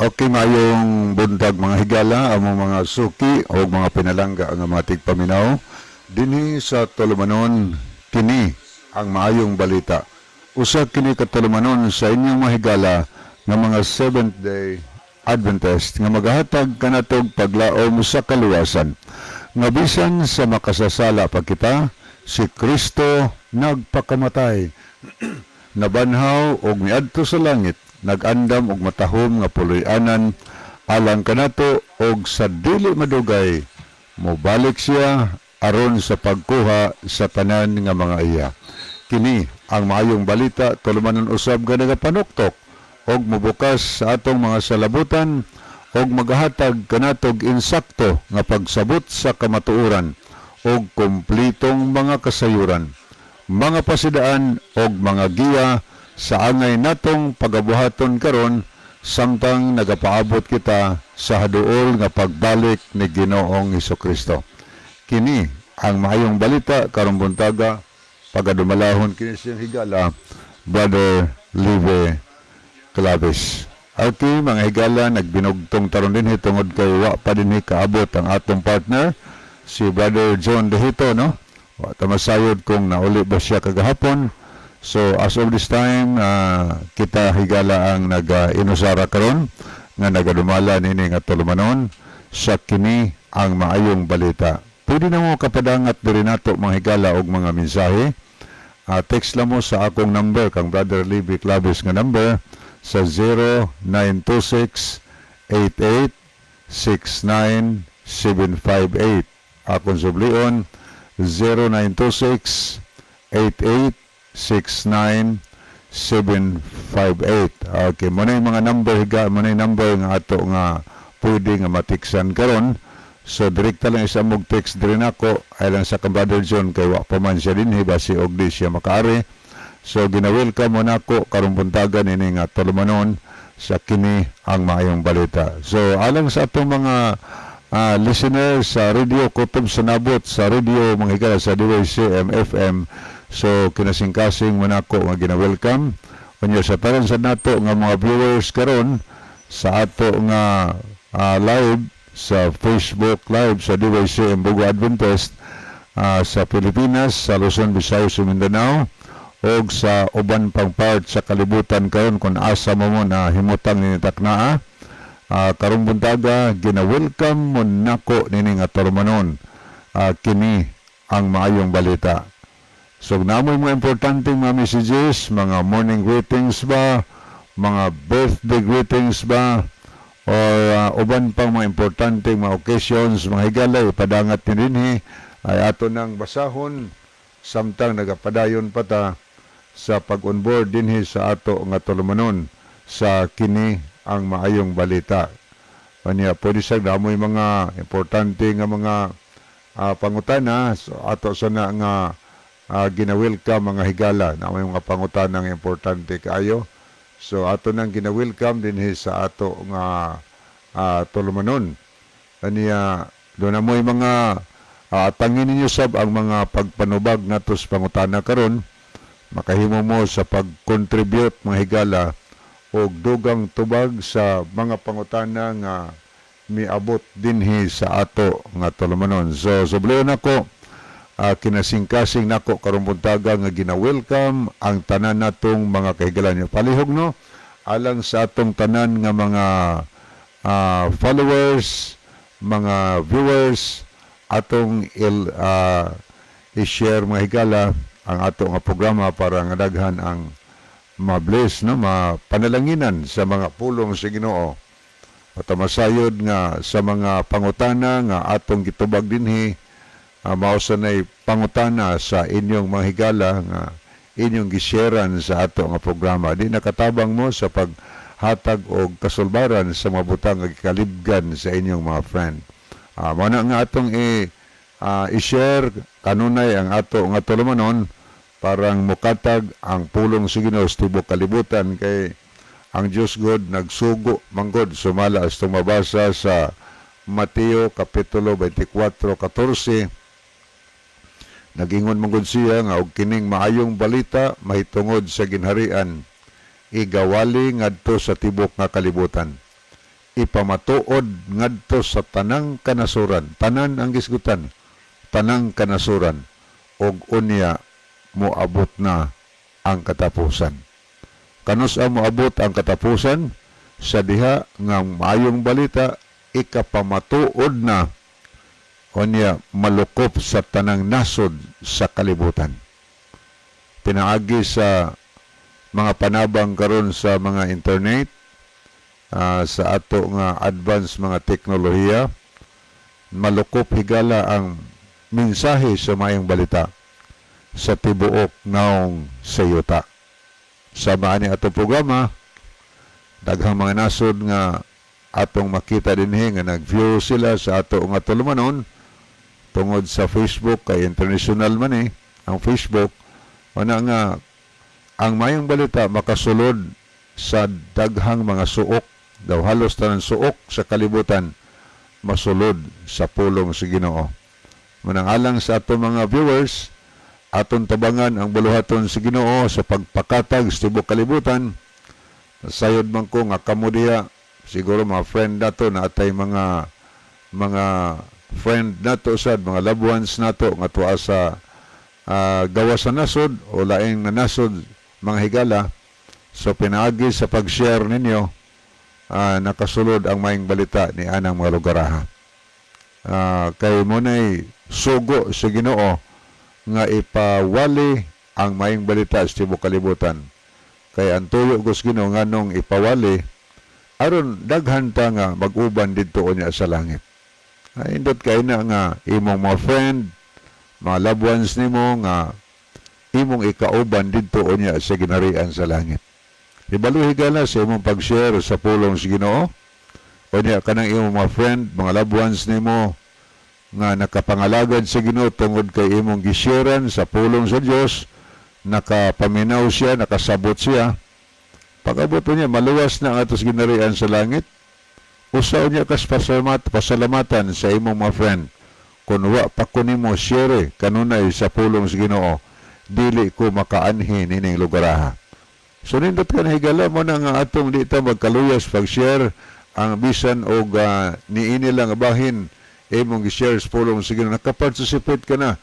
Okay, maayong buntag, mga higala, among mga suki o mga pinalangga nga mga tigpaminaw dinhi sa tulumanon "Kini ang Maayong Balita". Usa kini ka tulumanon sa inyong mga higala nga mga Seventh Day Adventist nga magahatag kanatog paglaom sa kaluwasan. Nga bisan sa makasasala pa kita, si Kristo nagpakamatay, nabanhaw og miadto sa langit, nag-andam og matahom nga puloy-anan alang kanato, og sa dili madugay mobalik siya aron sa pagkuha sa tanan nga mga iya. Kini ang Maayong Balita, tulumanon usab nga nagapanuktok og mobukas sa atong mga salabutan og magahatag kanatog insakto nga pagsabot sa kamatuoran og kumplitong mga kasayuran, mga pasidaan og mga giya sa angay natong pagabuhaton karon samtang nagapaabot kita sa haduol nga pagbalik ni Ginoong Kristo. Kini ang Maayong Balita karong buntaga, pagadumalahon kini siyang higala, Brother Live Claves. Okay, mga higala, nagbinugtong taron dinhi tungod kay wa pa dinhi kaabot ang atong partner, si Brother John Dehito, no? Wa ta masayod kung nauli ba siya kagahapon. So, as of this time, kita higala ang nag-inusara karon nga nagadumala nini nga tulumanon sa "Kini ang Maayong Balita". Pwede na mo kapadangat diri nato, mga higala, og mga mensahe. Text lang mo sa akong number, kang Brother Libby Claves nga number sa 0926 88 69 758. Akong sublion, 0926 88 69 758. Okay, mao na yung mga number higa, mao na yung number nga ato nga pwede nga matiksan karon. So direkta lang isa mog text diri nako ay lang sa kang Brother John kay wa pa man siya dinhi, basi og di siya makaari. So gina-welcome mo nako karong buntaga nini nga tulumanon sa "Kini ang Maayong Balita". So alang sa atong mga listeners sa Radio Kutob sa Nabot, sa radio, mga higala, sa DYCM FM. So kinasingkasing mo nako nga gina-welcome. Unya sa tanan sa nato nga mga viewers karon sa ato nga live sa Facebook Live sa DYCM Bogo Adventist sa Pilipinas, sa Luzon, Visayas ug Mindanao og sa uban pang part sa kalibutan karon kung asa mo mo na himutang ni taknaa karong buntaga, gina-welcome mo nako nini nga tulumanon, "Kini ang Maayong Balita". So namoy mga importanteng mga messages, mga morning greetings ba, mga birthday greetings ba, or uban pang mga importanteng mga occasions, mga higala, ipadangat ni dinhi ay ato nang basahon samtang nagapadayon pa ta sa pag-onboard dinhi sa ato nga tulumanon sa "Kini ang Maayong Balita". Kanya pwede sa namoy mga importante nga mga pangutana, so ato sana nga gina-welcome, mga higala, na may mga pangutana nga importante kaayo. So ato nang gina-welcome dinhi sa ato nga tulumanon. Kaniya do na mo'y mga tangin ninyo sab ang mga pagpanubag nato sa pangutana karon, makahimo mo sa pag-contribute, mga higala, og dugang tubag sa mga pangutana nga miabot dinhi sa ato nga tulumanon. So subliyon nako, kinasingkasing nako karong buntaga nga gina-welcome ang tanan natong mga kahigalan. Palihog, no, alang sa atong tanan nga mga followers, mga viewers, atong i-share, mga higala, ang ato nga programa para nga daghan ang ma-bless, no, mapanalanginan sa mga pulong sa Ginoo. At masayod nga sa mga pangutana nga atong gitubag dinhi, mao sanay pangutana sa inyong mga higala nga inyong gisharean sa ato nga programa. Di nakatabang mo sa paghatag og kasulbaran sa mga butang nga gikalibgan sa inyong mga friend. Mao na nga atong i-share kanunay ang ato nga tulumanon parang mukatag ang pulong sa Ginoo sa tibuok kalibutan, kay ang Diyos God nagsugo manggod sumala sa mabasa sa Mateo Kapitulo 24:14. Nagingon manggod siya nga og kining maayong balita mahitungod sa ginharian igawali ngadto sa tibok nga kalibutan. Ipamatuod ngadto sa tanang kanasuran, tanan ang gisgutan, tanang kanasuran, ug unya moabot na ang katapusan. Kanus-a moabot ang katapusan? Sa diha nga maayong balita ikapamatuod na, unya malukop sa tanang nasod sa kalibutan. Pinaagi sa mga panabang karon sa mga internet, sa ato nga advance mga teknolohiya, malukop higala ang mensahe sa maayong balita sa tibuok naong sa yuta. Sa maani atong programa, daghang mga nasod nga atong makita dinhi nga nag-view sila sa ato nga tulumanon tungod sa Facebook, kay international man eh ang Facebook. Ana nga ang maayong balita makasulod sa daghang mga suok daw, halos tanan suok sa kalibutan masulod sa pulong sa Ginoo. Manang alang sa atong mga viewers, aton tabangan ang buluhaton sa Ginoo sa pagpakatag sa tibuok kalibutan. Sayod man ko nga kamo diha siguro mga friend nato na atay mga friend nato sad, mga loved ones nato nga tuwa sa gawas sa nasod o laing na nasod, mga higala. So pinaagi sa pag-share ninyo, nakasulod ang maayong balita ni anang mga lugaraha. Kay mao nay sugo sa Ginoo nga ipawali ang maayong balita sa tibuok kalibutan. Kay ang tuyo sa Ginoo nganong ipawali, aron daghan ta nga mag-uban didto unya sa langit. Ay, indot kay na nga imong mga friend, mga loved ones nimo nga imong ikauban didto unya sa ginarian sa langit. Ibalo, higala, sa imong pag-share sa pulong sa Ginoo. Unya kanang imong mga friend, mga loved ones nimo nga nakapangalagad sa Ginoo tungod kay imong gisharean sa pulong sa Dios, nakapaminaw siya, nakasabot siya. Pag-abot niya, maluwas na ang atos ginarian sa langit. Usa niya kas pasalamatan sa imong mga friend. Kung wa pa ko nimo share kanunay sa pulong sa Ginoo, dili ko makaanhi nining lugaraha. So nindot ka na, higala, mo na nga atong di ta magkaluyas pag-share ang bisan og niini lang nga bahin imong gi-share sa pulong sa Ginoo. Nakaparticipate ka na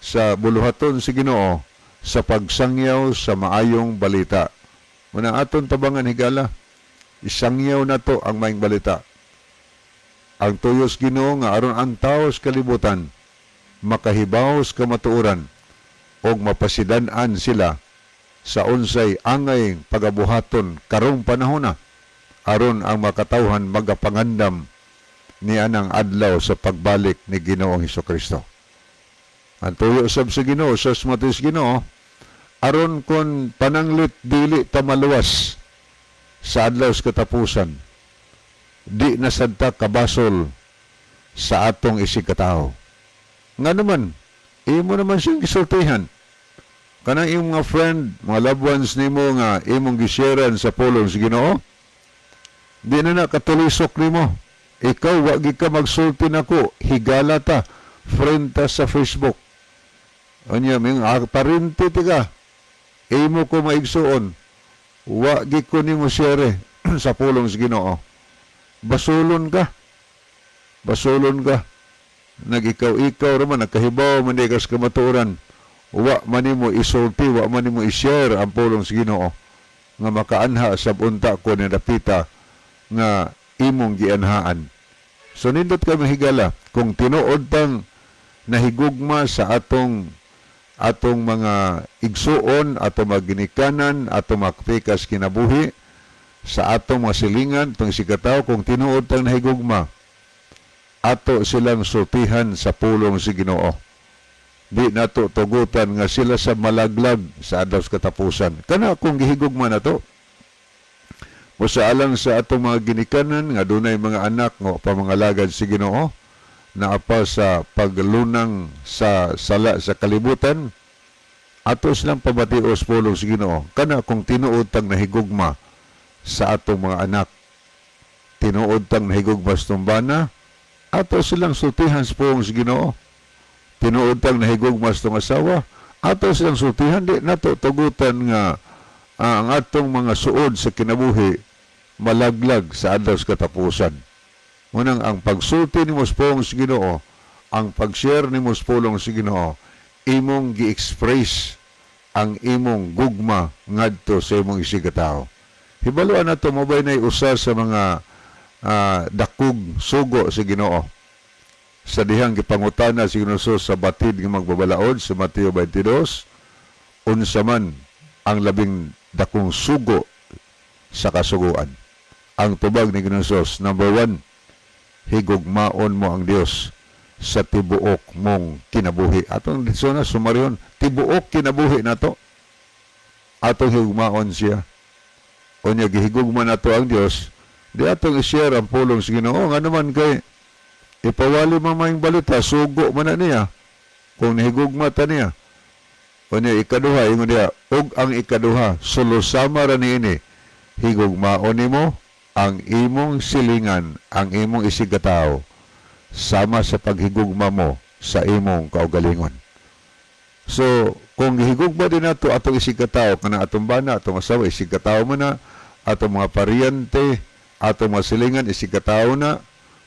sa buluhaton sa Ginoo sa pagsangyaw sa maayong balita. Muna aton tabangan, higala, isangyaw nato ang maayong balita. Ang tuyo sa Ginoo nga aron ang tao sa kalibutan makahibaw sa kamatuoran og mapasidan-an sila sa unsay angay pagabuhaton karong panahona, aron ang makatawhan magapangandam ni anang adlaw sa pagbalik ni Ginoong Kristo. Ang tuyo sab sa Ginoo, sa matis Ginoo, aron kon pananglit dili ta maluwas sa adlaw sa katapusan, di na sad ta kabasol sa atong isigkatawo. Nga naman, imo naman siyang gisultihan. Kanang imong mga friend, mga loved ones nimo nga imong gisharean sa pulong sa Ginoo, di na na katulisok nimo. Ikaw, wa gid ka magsulti nako, higala ta, friend ta sa Facebook. Unya, mga parente ti ka, imo ko maigsuon, wa gid ko nimo share sa pulong sa Ginoo. Basulon ka. Basulon ka. Nag-ikaw-ikaw raman, nagkahibaw man di ka sa kamatuoran. Wa man nimo isulti, wa man nimo i-share ang pulong sa Ginoo nga makaanha sa unta ko ni dapita nga imong gianhaan. So nindot ka, mahigala, kung tinuod tang nahigugma sa atong atong mga igsuon, atong mga ginikanan, atong mga pikas kinabuhi, sa atong mga silingan, itong sikataw, kung tinuod tang nahigugma, ato silang sultihan sa pulong si Ginoo. Di nato tugutan nga sila sa malaglag sa adlaw sa katapusan. Kana kung gihigugma nato. Musa alang sa atong mga ginikanan nga dunay mga anak nga pamangalagad si Ginoo, naa pa sa paglunang sa sala sa kalibutan, ato silang pabatios pulong sa Ginoo. Kana kung tinuod tang nahigugma sa atong mga anak, tinuod tang nahigugma sa tumbana, ato silang sultihan sa pulong sa Ginoo. Tinuod tang nahigugma sa atong asawa, ato silang sultihan. Di nato tugutan nga ang atong mga suod sa kinabuhi Malaglag sa adlaw sa katapusan. Munang ang pagsulti nimo sa pulong sa Ginoo, ang pag-share nimo sa pulong sa Ginoo, imong gi-express ang imong gugma ngadto sa imong isigkatawo. Hibaluan nato mo bay nay usa sa mga dakog sugo sa Ginoo sa dihang gipangutana si Ginoo sa batid nga magbabalaod sa Mateo 22, unsa man ang labing dakong sugo sa kasuguan. Ang tubag ni Ginoo, number 1, higugmaon mo ang Dios sa tibuok mong kinabuhi. Atong dito na sumarihon, tibuok kinabuhi nato. Atong higugmaon siya. Unya gihigugma nato ang Dios, di atong i-share ang pulong sa Ginoo, nga naman kay ipawali man maayong balita, sugo man na niya kung nahigugma ta niya. Unya ikaduha, ingon diha, ug ang ikaduha sulusama ra niini, higugmaon nimo ang imong silingan, ang imong isigkatawo, sama sa paghigugma mo sa imong kaugalingon. So, kung gihigugma din nato atong isigkatawo, kana atong bana, atong asawa, isigkatawo man na, atong mga paryente, atong mga silingan, isigkatawo na.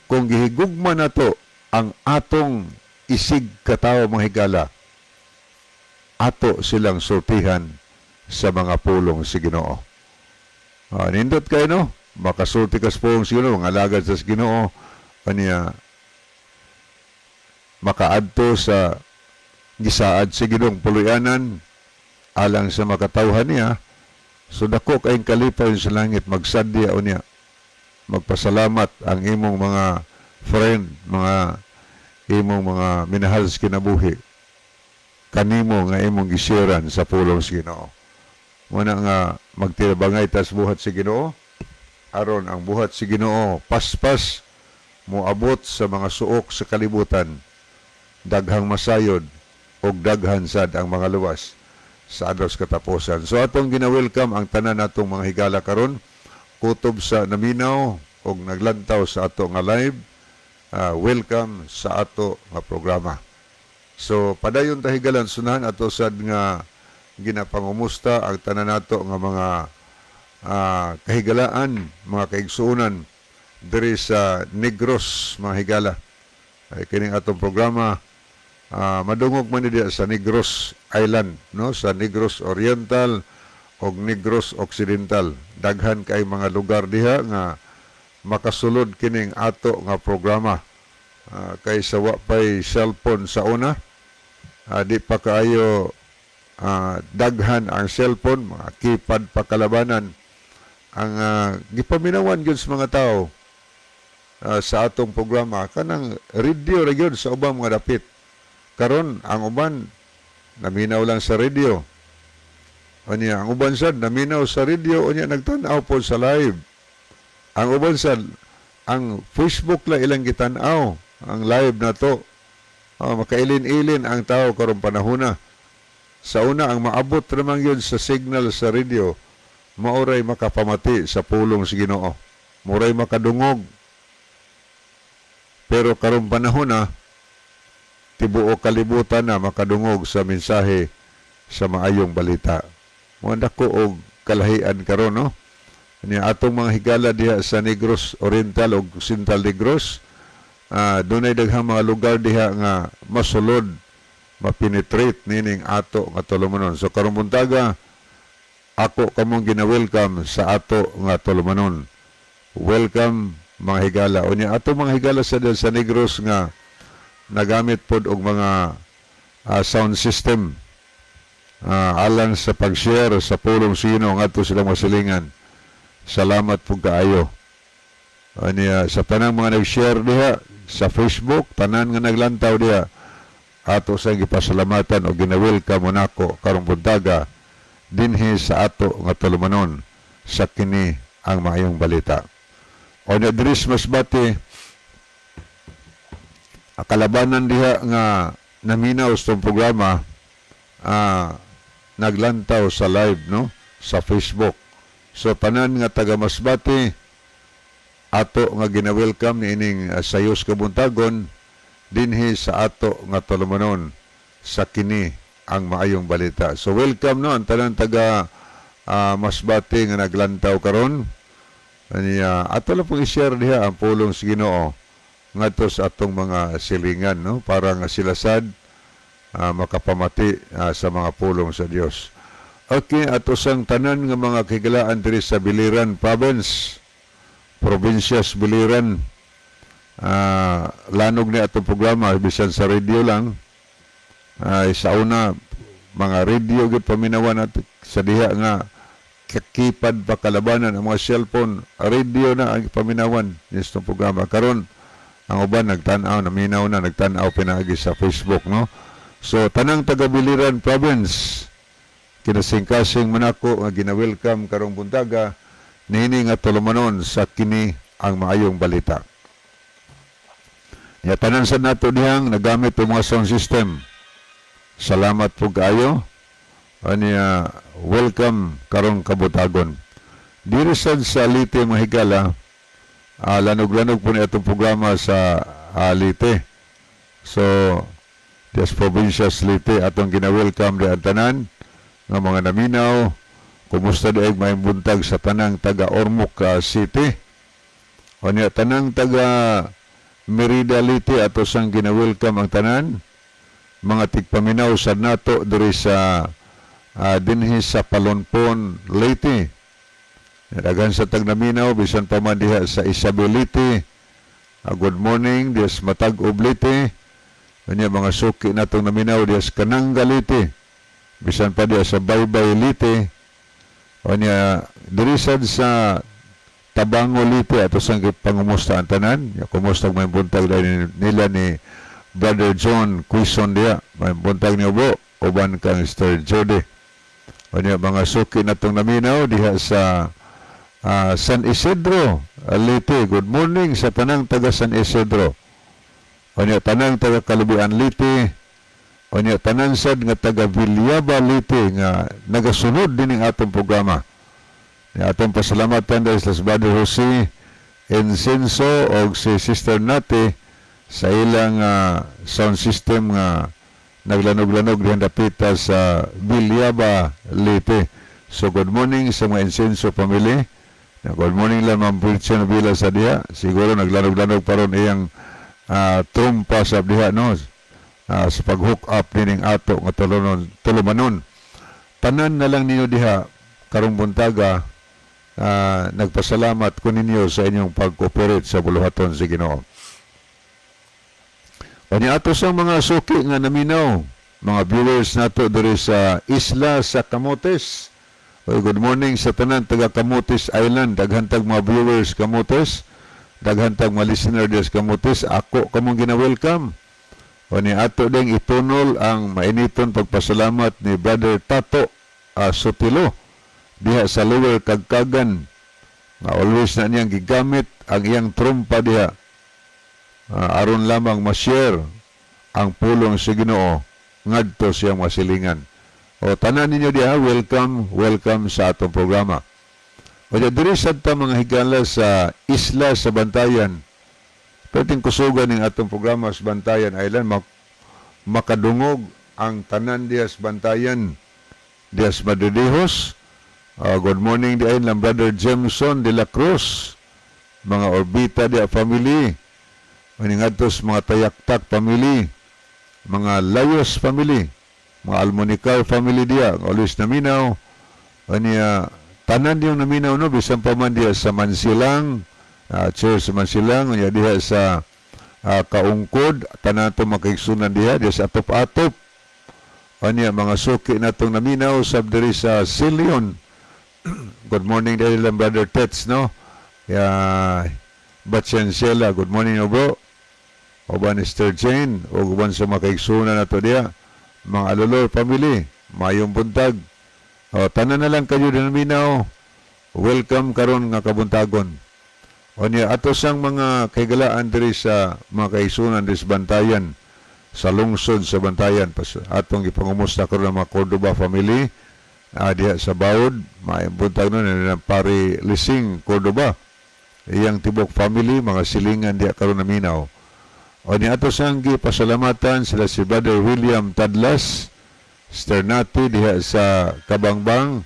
Kung gihigugma nato ang atong isigkatawo, mga higala, ato silang sultihan sa mga pulong si Ginoo. Nindot kayo, no? Makasulti ka sa pulong sa Ginoo, mga alagad sa Ginoo, kaniya makaadto sa gisaad sa Ginoong puluyanan alang sa makatawhan niya. So dako kayong kalipay sa langit, magsadya unya. Magpasalamat ang imong mga friend, mga imong mga minahal sa kinabuhi kanimo nga imong gisharean sa pulong sa Ginoo. Muna nga magtirabangay tas buhat sa Ginoo aron ang buhat sa Ginoo paspas moabot sa mga suok sa kalibutan, daghang masayod og daghan sad ang mga luwas sa adlaw sa katapusan. So atong gina-welcome ang tanan natong mga higala karon kutob sa naminaw og naglantaw sa ato nga live. Welcome sa ato nga programa. So padayon ta, higalan, sunahan ato sad nga ginapangumusta ang tanan nato nga mga kahigalaan, mga kaigsuonan diri sa Negros, mga higala. Ay kining atong programa madungog man ni diya sa Negros Island, no, sa Negros Oriental og Negros Occidental. Daghan kay mga lugar diha nga makasulod kining ato nga programa. Kay sa wa pay cellphone sa una, di pa kaayo daghan ang cellphone, mga keypad pa kalabanan ang gipaminawan gyud sa mga tao sa atong programa, kanang radio ra gyud sa ubang mga dapit. Karon ang uban naminaw lang sa radio. Unya ang uban sad naminaw sa radio, unya nagtan-aw po sa live. Ang uban sad ang Facebook lang ilang gitan-aw ang live na to. Makailin-ilin ang tao karong panahona. Sa una, ang maabot ramang yun sa signal sa radio, maoray makapamati sa pulong sa Ginoo. Muray makadungog. Pero karong panahon na, tibuok kalibutan na makadungog sa mensahe sa maayong balita. Mo dako og kalahian karon, no? Niya atong mga higala diha sa Negros Oriental ug Central Negros, dunay daghang mga lugar diha nga masulod, mapenetrate nining ato nga tulumanon. So karong buntaga, ako kamong gina-welcome sa ato nga tulumanon. Welcome, mga higala. Unya ato mga higala sa Negros nga nagamit pod og mga sound system alang sa pag-share sa pulong sa Ginoo ngadto silang masilingan. Salamat pud kaayo. Aniya sa tanang mga nag-share diha sa Facebook, tanan nga naglantaw diha, ato sa gipasalamatan o gina-welcome mo nako karong buntaga dinhi sa ato nga tulumanon sa kini ang maayong balita. O na diri sa Masbate, kalabanan diha nga naminaw sa tong programa, naglantaw sa live, no, sa Facebook. So tanan nga taga Masbate, ato nga gina-welcome niining sayos kabuntagon dinhi sa ato nga tulumanon sa kini ang maayong balita. So welcome, no, ang tanan taga Masbate nga naglantaw karon. Aniya, ato lang pong i-share diha ang pulong sa Ginoo ngadto sa atong mga silingan, no, para nga sila sad makapamati sa mga pulong sa Dios. Okay, ato sang tanan nga mga kahigalaan diri sa Biliran Province, probinsya sa Biliran. Lanog ni atong programa bisan sa radio lang. Ay sa una mga radio gyud paminawan at sa diha nga kakipad pa kalabanan ang mga cellphone, radio na ang paminawan nitong programa. Karon ang uban nagtan-aw, naminaw na, nagtan-aw pinaagi sa Facebook, no. So tanang taga Biliran Province, kinasingkasing manako nga gina-welcome karong buntaga niini nga tulumanon sa Kini ang Maayong Balita. Ya, tanan sa nato dihang nagamit ang mga sound system. Salamat po kaayo. Aniya, welcome karong kabuntagon. Diri sad sa Leyte, mga higala, lanog-lanog po ni atong programa sa Leyte. So, des probinsya sa Leyte, atong gina-welcome di ang tanan nga mga naminaw. Kumusta diay, maayong buntag sa tanang taga Ormoc City. Anya, tanang taga Merida Leyte, ato sang gina-welcome ang tanan mga tigpaminaw sa nato diri sa dinhi sa Palonpon, Leyte. Daghan sa tagnaminaw bisan pa man diha sa Isabel, Leyte. Good morning diha sa Matag-ob, Leyte. Unya mga suki natong naminaw diha sa Kananga, Leyte. Bisan pa diha sa Baybay, Leyte. Unya diri sad sa Tabango, Leyte, ato sang pangumusta ang tanan. Ya, kumusta, may buntag dahil nila ni Brother John Quizon diha. May buntag niyo bro uban kang Sir Jody. Unya mga suki natong naminaw diha sa San Isidro, Leyte. Good morning sa tanang taga San Isidro. Unya tanang taga Kalubian, Leyte. Unya tanan sad nga taga Villaba, Leyte nga nagasunod din ang atong programa. Ya, atong pasalamatan dahil sa Brother Jose Ensenso o si Sister Nate sa ilang sound system nga naglanog-lanog dihan dapita sa Villaba, Leyte. So good morning sa mga Ensenso family. Ya, good morning lang Ma'am Pulchen Villa sa diha. Siguro naglanog-lanog pa ron iyang trumpa sa diha, no, sa pag-hook up nining ato nga tulunon, tulumanon. Tanan na lang ninyo diha karong buntaga, nagpasalamat ko ninyo sa inyong pag-cooperate sa buluhaton sa Ginoo. Kanya ato sa mga suki nga naminaw, mga viewers nato diri sa Isla sa Camotes. Oy, good morning sa tanan taga Camotes Island, daghan tag mga viewers Camotes, daghan tag mga listener diri sa Camotes, ako kamong gina-welcome. O ni ato ding itunol ang mainiton pagpasalamat ni Brother Tato Sotilo diha sa Lower Kagkagan nga always na niyang gigamit ang iyang trumpa diha aron lamang ma-share ang pulong sa Ginoo ngadto siyang masilingan. O tanan ninyo diha, welcome, welcome sa atong programa. O diya, diri sad ta, mga higala, sa isla sa Bantayan. Pwedeng kusugan ng atong programa sa Bantayan Island, makadungog ang tanan diha sa Bantayan, diha sa Madridejos. Good morning diay lang Brother Jameson de la Cruz, mga Orbita diha family, maningadto sa mga Tayaktak family, mga Layos family, mga Almonicar family diha, always naminaw. Aniya, tanan yung naminaw, no, bisan pa man diha sa Mansilang, church sa Mansilang, unya diha sa Kaungkod, tanan to makaigsunan diha, diha sa Atop-Atop. Aniya, mga suki natong naminaw sab diri sa Silion. Good morning dahil lang Brother Tets, no? Ya, Batsyensela, good morning, no, bro. Uban ni Sister Jane, o uban sa mga kaigsunan nato diha. Mga Alolor family, mayong buntag. O, tanan na lang kayo din naminaw. Welcome karon nga kabuntagon. O niya, ato sang mga kahigalaan diri sa mga kaigsunan diri sa Bantayan, sa lungsod sa Bantayan. Pas, atong ipangumusta karon ang mga Cordoba family, diha sa Baud, maayong buntag nun, ng pare Lising Cordoba. Iyang tibok family, mga silingan diha karon naminaw. O ni ato sang pasalamatan sila si Brother William Tadlas, Sternati diha sa Kabangbang.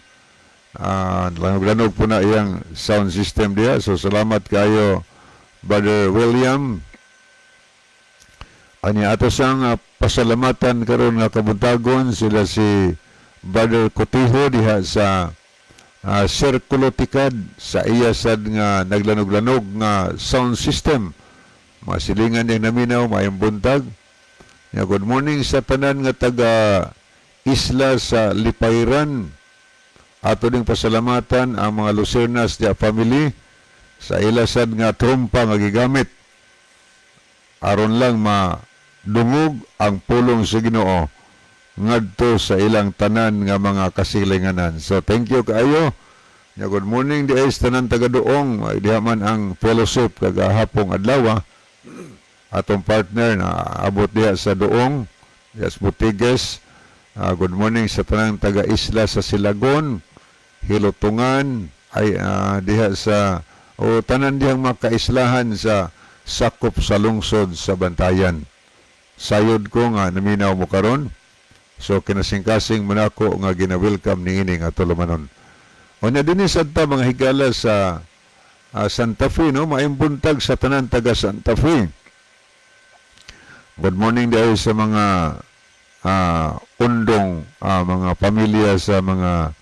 Lanog-lanog po na iyang sound system diha. So salamat kayo, Brother William. Ani ato sang pasalamatan karon nga kabuntagon sila si Brother Cotijo diha sa Circulo Tikad sa iya sad nga naglanog-lanog nga sound system. Masilingan niyang naminaw, maayong buntag. Ya, good morning sa tanan nga taga isla sa Lipayran. Ato ding pasalamatan ang mga Lucernas dia family sa ila sad nga trumpa nga gigamit aron lang madungog ang pulong sa Ginoo ngadto sa ilang tanan nga mga kasilinganan. So thank you kaayo. Ya, good morning di ay sa tanan taga Duong. Ay, diha man ang fellowship kagahapong adlaw. Atong partner na abot diha sa Duong, diha sa Butiges. Good morning sa tanang taga isla sa Silagon, Hilutungan, ay diha sa o tanan dihang mga kaislahan sa sakop sa lungsod sa Bantayan. Sayod ko nga naminaw mo karon. So kinasingkasing mo nako nga gina-welcome niini nga tulumanon. Unya dinhi sad ta, mga higala, sa Santa Fe, no, maayong buntag sa tanan taga Santa Fe. Good morning dahil sa mga undong mga pamilya sa mga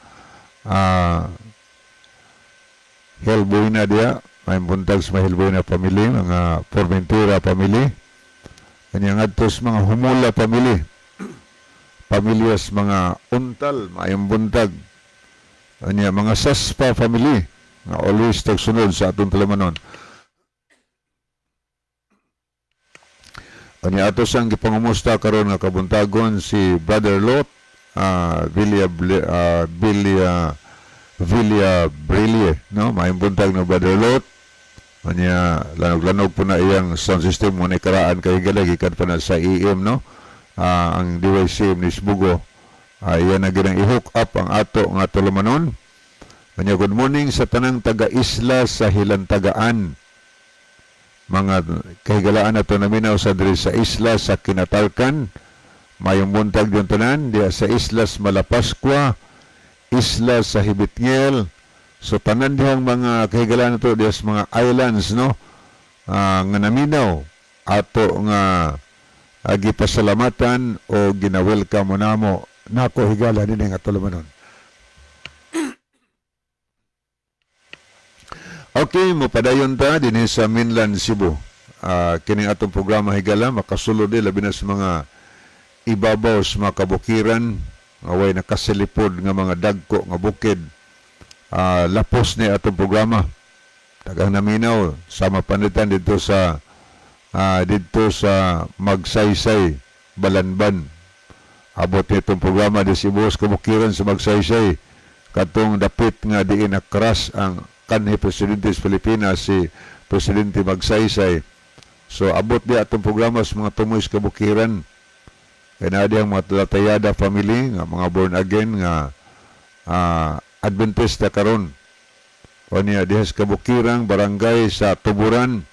Helbuina diya. Maayong buntag sa mga Helbuina family, mga Formentera family. Kanya ngadto sa mga Humula family. Pamilyas mga Untal, maayong buntag. Kanya mga Saspa family nga always tagsunod sa atong tulumanon. Kanya ato sang gipangumusta karon nga kabuntagon si Brother Lot Villa Brillie, no? Maayong buntag no, Brother Lot. Kanya lanog-lanog po na iyang sound system mo ni karaan kay gala gikan pa na sa EM, no? Ang DYCM ni Sbugo. Iyan na ginang i-hook up ang ato nga tulumanon. Kanya good morning sa tanang taga-isla sa Hilantagaan. Mga kahigalaan nato naminaw sa diri sa isla sa Kinatarkan. Mayong buntag yung tanan diya sa islas Malapascua, isla sa Hibitngel. So tanan dihang mga kahigalaan nato diya sa mga islands, no? Nga naminaw ato nga gipasalamatan o gina-welcome mo namo nako higala nini nga tulumanon. Okay, mopadayon ta dinhi sa Mainland Cebu. Kining atong programa, higala, makasulod di labi na sa mga ibabaw sa mga kabukiran nga way nakasilipod nga mga dagko nga bukid. Lapos ni atong programa. Daghang naminaw sama panitan didto sa Magsaysay, Balanban. Abot nitong programa di sa ibabaw sa kabukiran sa Magsaysay katong dapit nga diin na crash ang kanhi presidente sa Pilipinas, si Presidente Magsaysay. So abot di atong programa sa mga tumoy sa kabukiran. Kay naa diyang mga Latayada family nga mga born again nga Adventista karon. O niya diha sa kabukirang barangay sa Tuburan.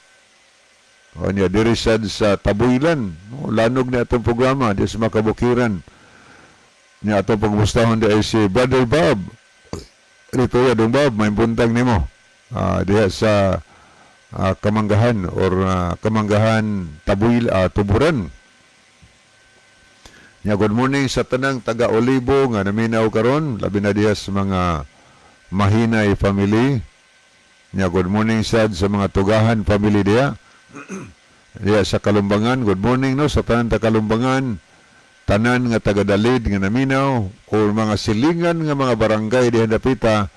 O niya diri sad sa Tabuylan. No, lanog na atong programa diha sa mga kabukiran. Niya atong pagmustahon di ay si Brother Bob. Dito ya dong Bob, may buntag nimo. Diha sa Kamanggahan or Kamanggahan Tabuyl Tuburan. Nya good morning sa tanang taga Olibo nga naminaw karon, labi na diha sa mga Mahinay family. Nya good morning sad sa mga Tugahan family diha. Diha sa Kalumbangan, good morning no sa tanan taga Kalumbangan, tanan nga taga Dalid nga naminaw o mga silingan nga mga barangay diha dapita,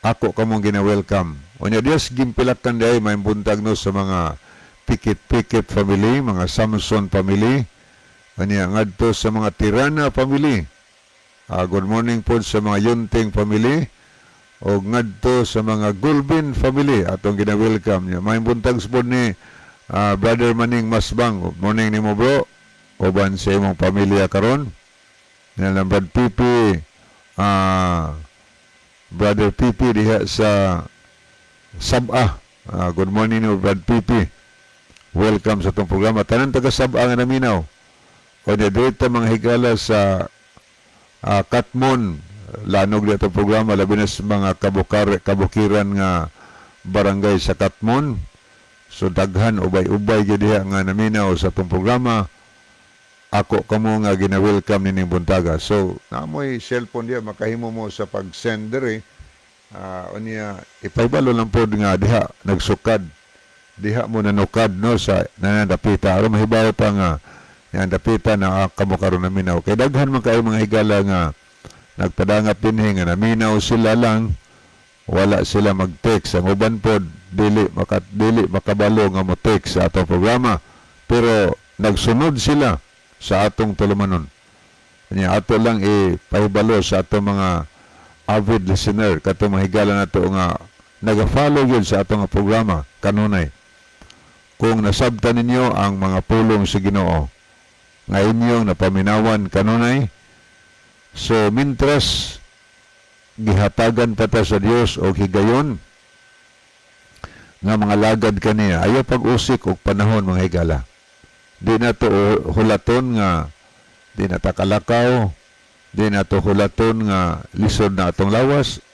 ako kamong gina-welcome. Unya diha sa Gimpilakan diay, may buntag no sa mga Pikit-Pikit family, mga Samson family. Unya ngadto sa mga Tirana family. Good morning po sa mga Yunting family o ngadto sa mga Gulbin family atong gina-welcome niya. May buntag pod ni Brother Maning Masbang. Good morning nimo, bro. Uban sa imong pamilya karon. Yan Brad Pipi, Brother Pipi diha sa Sabah. Good morning nimo, Brad Pipi. Welcome sa atong programa. Tanan taga Sabah nga naminaw. O dito mga higala sa Katmon, lanog dito programa, labi na sa mga kabukiran nga barangay sa Katmon. So daghan, ubay-ubay gyud diha nga naminaw sa atong programa. Ako kamo nga gina-welcome nining buntaga. So namoy cellphone diha, makahimo mo sa pag-send diri. Unya ipahibalo lang pod nga diha nagsukad, diha mo nanukad, no, sa nanandapita aron mahibaw pa nga yan dapita na kamo karon naminaw, kay daghan man kayo, mga higala, nga nagpadangap dinhi nga naminaw sila lang, wala sila mag-text. Ang uban pod dili makabalo nga mo text sa atong programa, pero nagsunod sila sa atong tulumanon. Nya ato lang ipahibalo sa atong mga avid listener, katong mga higala nato nga naga-follow gyud sa atong nga programa kanunay. Kung nasabtan ninyo ang mga pulong sa Ginoo nga inyong napaminawan kanunay, so mintras gihatagan pa ta sa Dios og higayon nga mga lagad kaniya, ayaw pag-usik og panahon, mga higala. Di na to hulaton nga di na ta kalakaw, di na to hulaton nga lisod na atong lawas.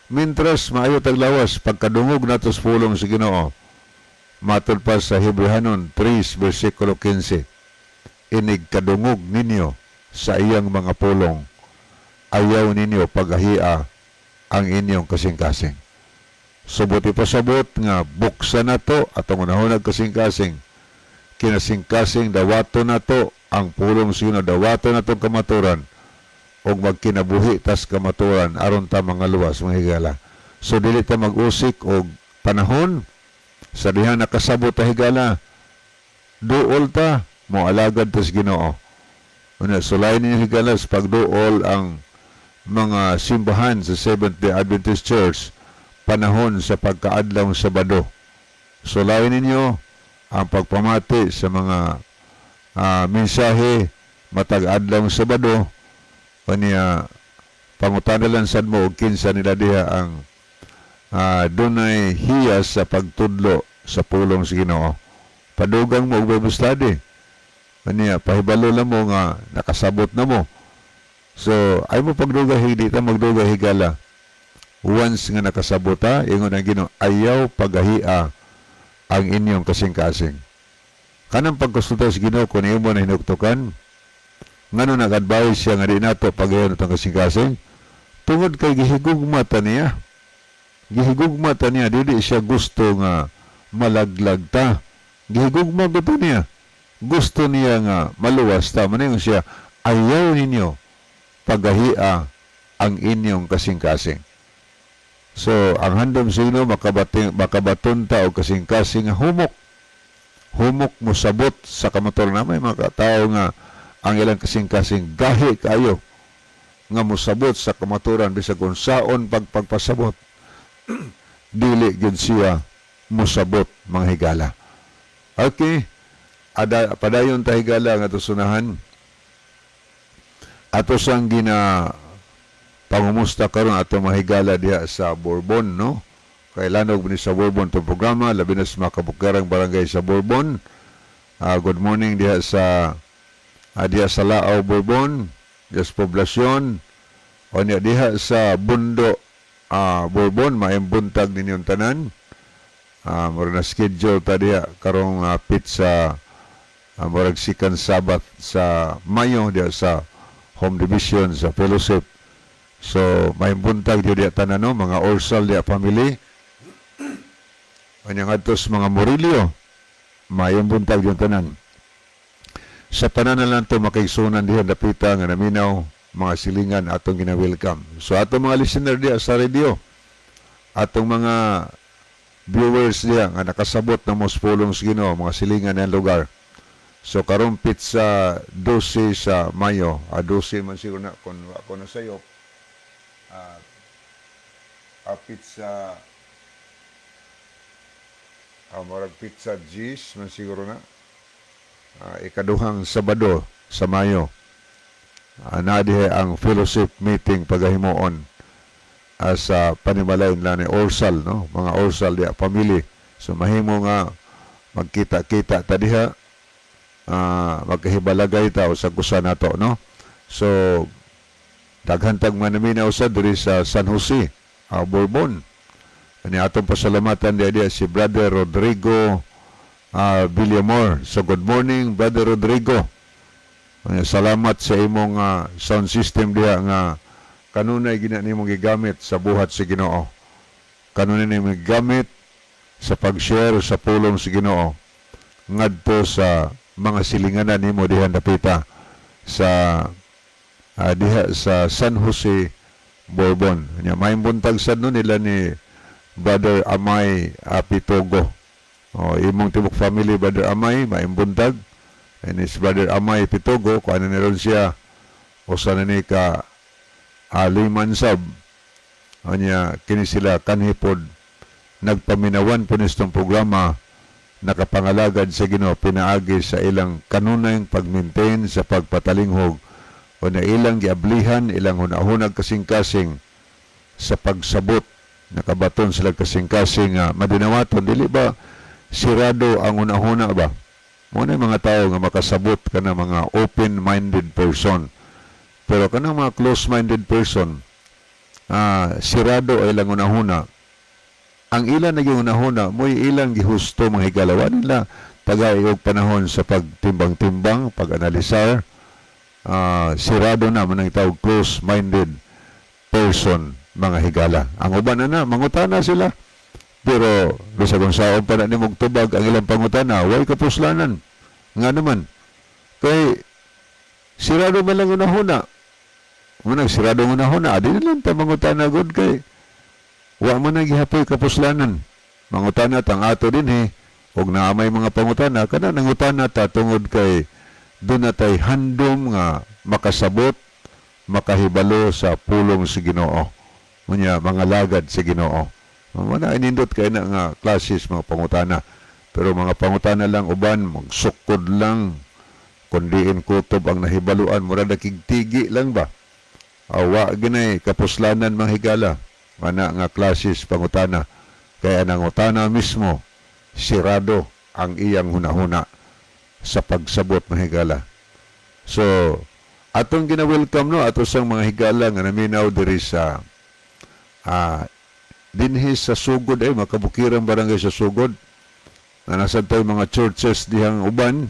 Mintras maayo tag lawas, pagkadungog nato sa pulong sa Ginoo, matod pa sa Hebrehanon 3 versikulo 15, "Inig kadungog ninyo sa iyang mga pulong, ayaw ninyo paghahia ang inyong kasing-kasing." Subot ipasabot nga buksan nato atong unahon kasing-kasing, kinasing-kasing dawato nato ang pulong sa Ginoo, dawato nato ang kamaturan og magkinabuhi tas kamaturan aron ta mga luwas, mga higala. So dili ta mag-usik og panahon. Sa diha nakasabot ta, higala, duol ta, moalagad ta sa Ginoo. Una, sulay ninyo, higala, sa pagduol ang mga simbahan sa Seventh-day Adventist Church panahon sa pagkaadlaw Sabado. Sulay ninyo ang pagpamati sa mga mensahe matag adlaw Sabado. Kaniya pangutana lang sad mo og kinsa nila diha ang dunay hiyas sa pagtudlo sa pulong sa Ginoo. Padugang mo og Bible study. Kaniya pahibalo lang mo nga nakasabot na mo. So ay mo pagdugay, hindi ta magdugay, higala. Once nga nakasabot ta, ingon ang Ginoo, "Ayaw pagahia ang inyong kasing-kasing." Kanang pagkonsulta sa Ginoo, kung imo na hinuktukan, ngano nag-advise siya nga di nato pagayon itong kasing-kasing? Tungod kay gihigugma ta niya. Gihigugma ta niya, dili siya gusto nga malaglag ta. Gihigugma gusto niya. Gusto niya nga maluwas ta. Maningon siya, "Ayaw ninyo pagahia ang inyong kasing-kasing." So, ang handom sa Ginoo, makabaton ta og kasing-kasing nga humok. Humok mosabot sa kamatuoran na may mga tao nga ang ilang kasing-kasing gahi kayo nga mosabot sa kamatuoran, bisag kung saon pagpagpasabot, dili gyud siya mosabot, mga higala. Okay. Ada padayon ta, higala, nga sunahan. Ato sang gina pangumusta karon ato mga higala diha sa Bourbon, no? Kay lanog ni sa Bourbon tong programa, labi na sa mga kabukirang barangay sa Bourbon. Good morning diha sa Lao Bourbon, diha sa Poblasyon, o niya diha sa Bundo Bourbon, maayong buntag ninyong tanan. Murag na schedule ta diha karong pizza, murag second Sabbath sa Mayo diha sa Home Division sa Fellowship. So, maayong buntag diha diha tanan, no, mga Orsal diha family. Kanya ngadto sa mga Murillo, maayong buntag diha tanan. Sa tanan na lang to makaigsunan diha dapita nga naminaw, mga silingan, atong gina-welcome. So atong mga listener diha sa radio, atong mga viewers diha nga nakasabot na mo sa pulong sa Ginoo, mga silingan ng lugar. So karon pitsa 12 sa Mayo, 12 man siguro na kung ako na sayop. Pitsa murag pitsa G's man siguro na. Ikaduhang Sabado sa Mayo. Na diha ang fellowship meeting pagahimuon sa panimalay nila ni Orsal, no? Mga Orsal diha family. So mahimo nga magkita-kita ta diha, magkahibalagay ta o sa kusa nato, no? So Daghan tag mga naminaw sa diri sa San Jose, Bourbon. Ani atong pasalamatan diya si Brother Rodrigo Villamor. So good morning, Brother Rodrigo. Anya, salamat sa imong sound system diha nga kanunay gina nimong gigamit sa buhat sa Ginoo. Kanunay nimong gigamit sa pag-share sa pulong sa Ginoo ngadto sa mga silinganan nimo diha napita sa diha sa San Jose, Bourbon. Nya may buntag sad no nila ni Brother Amay Pitogo. O, imong tibok family, Brother Amay, maayong buntag. And his Brother Amay Pitogo, kung ano ni siya, usa na ni ka layman sab. Anya, kini sila kanhi pod nagpaminawan po nistong programa, nakapangalagad sa Ginoo pinaagi sa ilang kanunayng pag-maintain sa pagpatalinghog o na ilang giablihan ilang hunahunag kasing-kasing sa pagsabot, nakabaton sila kasing-kasing nga madinawaton. Dili ba sirado ang hunahuna ba mo na mga tao nga makasabot kana mga open-minded person, pero kanang mga close-minded person, sirado ay ilang hunahuna. Ang ilan naging hunahuna mo'y ilang gihusto, mga higala. Wa nila tagay og panahon sa pagtimbang-timbang, pag-analisar. Sirado na man ang tawag close-minded person, mga higala. Ang uban na na mangutana sila, pero bisag unsaon pa na nimong tubag ang ilang pangutana, way kapuslanan. Nga naman kay sirado man lang hunahuna mo. Nang sirado ang hunahuna, adi na lang ta mangutana gud kay wa man na gihapoy kapuslanan. Mangutana tang ato dinhi og naa may mga pangutana kana nangutana ta tungod kay doon na tay handom nga makasabot, makahibalo sa pulong sa Ginoo. Unya mga lagad sa Ginoo. Wala inindot kay na nga classes mga pangutana. Pero mga pangutana lang uban magsukod lang kundiin kutob ang nahibaluan, mura nakigtigi lang ba. Awa ginay kapuslanan, mga higala, mana nga classes pangutana kaya nangutana mismo sirado ang iyang hunahuna sa pagsabot, mga higala. So atong gina-welcome no ato sang mga higala nga naminaw diri sa dinhi sa Sugod ay makabukiran barangay sa Sugod na nasa tayo mga churches dihang uban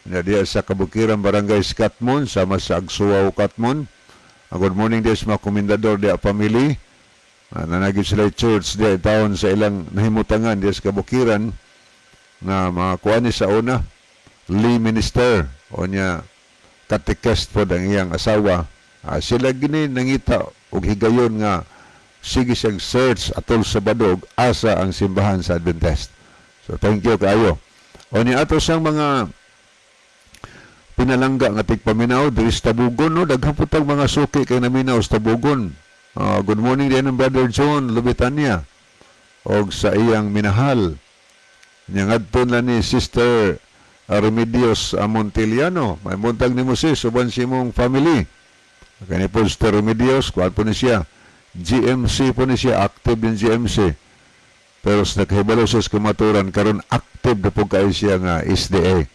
na diha sa Kabukiran Barangay Skatmon sama sa Agsuwaw Katmon. Good morning diha sa mga komendador diha family. Nanagid sila church diha taon sa ilang nahimutangan diha sa Kabukiran nga mga kuan ni sa una lay minister o niya catechist po ang iyang asawa. Sila gini nangita og higayon nga sige siyang search atol sa Badog asa ang simbahan sa Adventist. So thank you kaayo. O ni ato sang mga pinalangga nga tigpaminaw diri sa Tabugon no, daghan po tag mga suki kay naminaw sa Tabugon. Good morning din ng Brother John Lubitania og sa iyang minahal. Nya ngadto na ni Sister Remedios Montiliano. May buntag nimo, sis, uban si imong family. Kani po Sister Remedios, kuan po ni siya. GMC po ni siya, active din GMC. Pero sa nakahibalo sa kamaturan, karon active na po kayo siya nga SDA.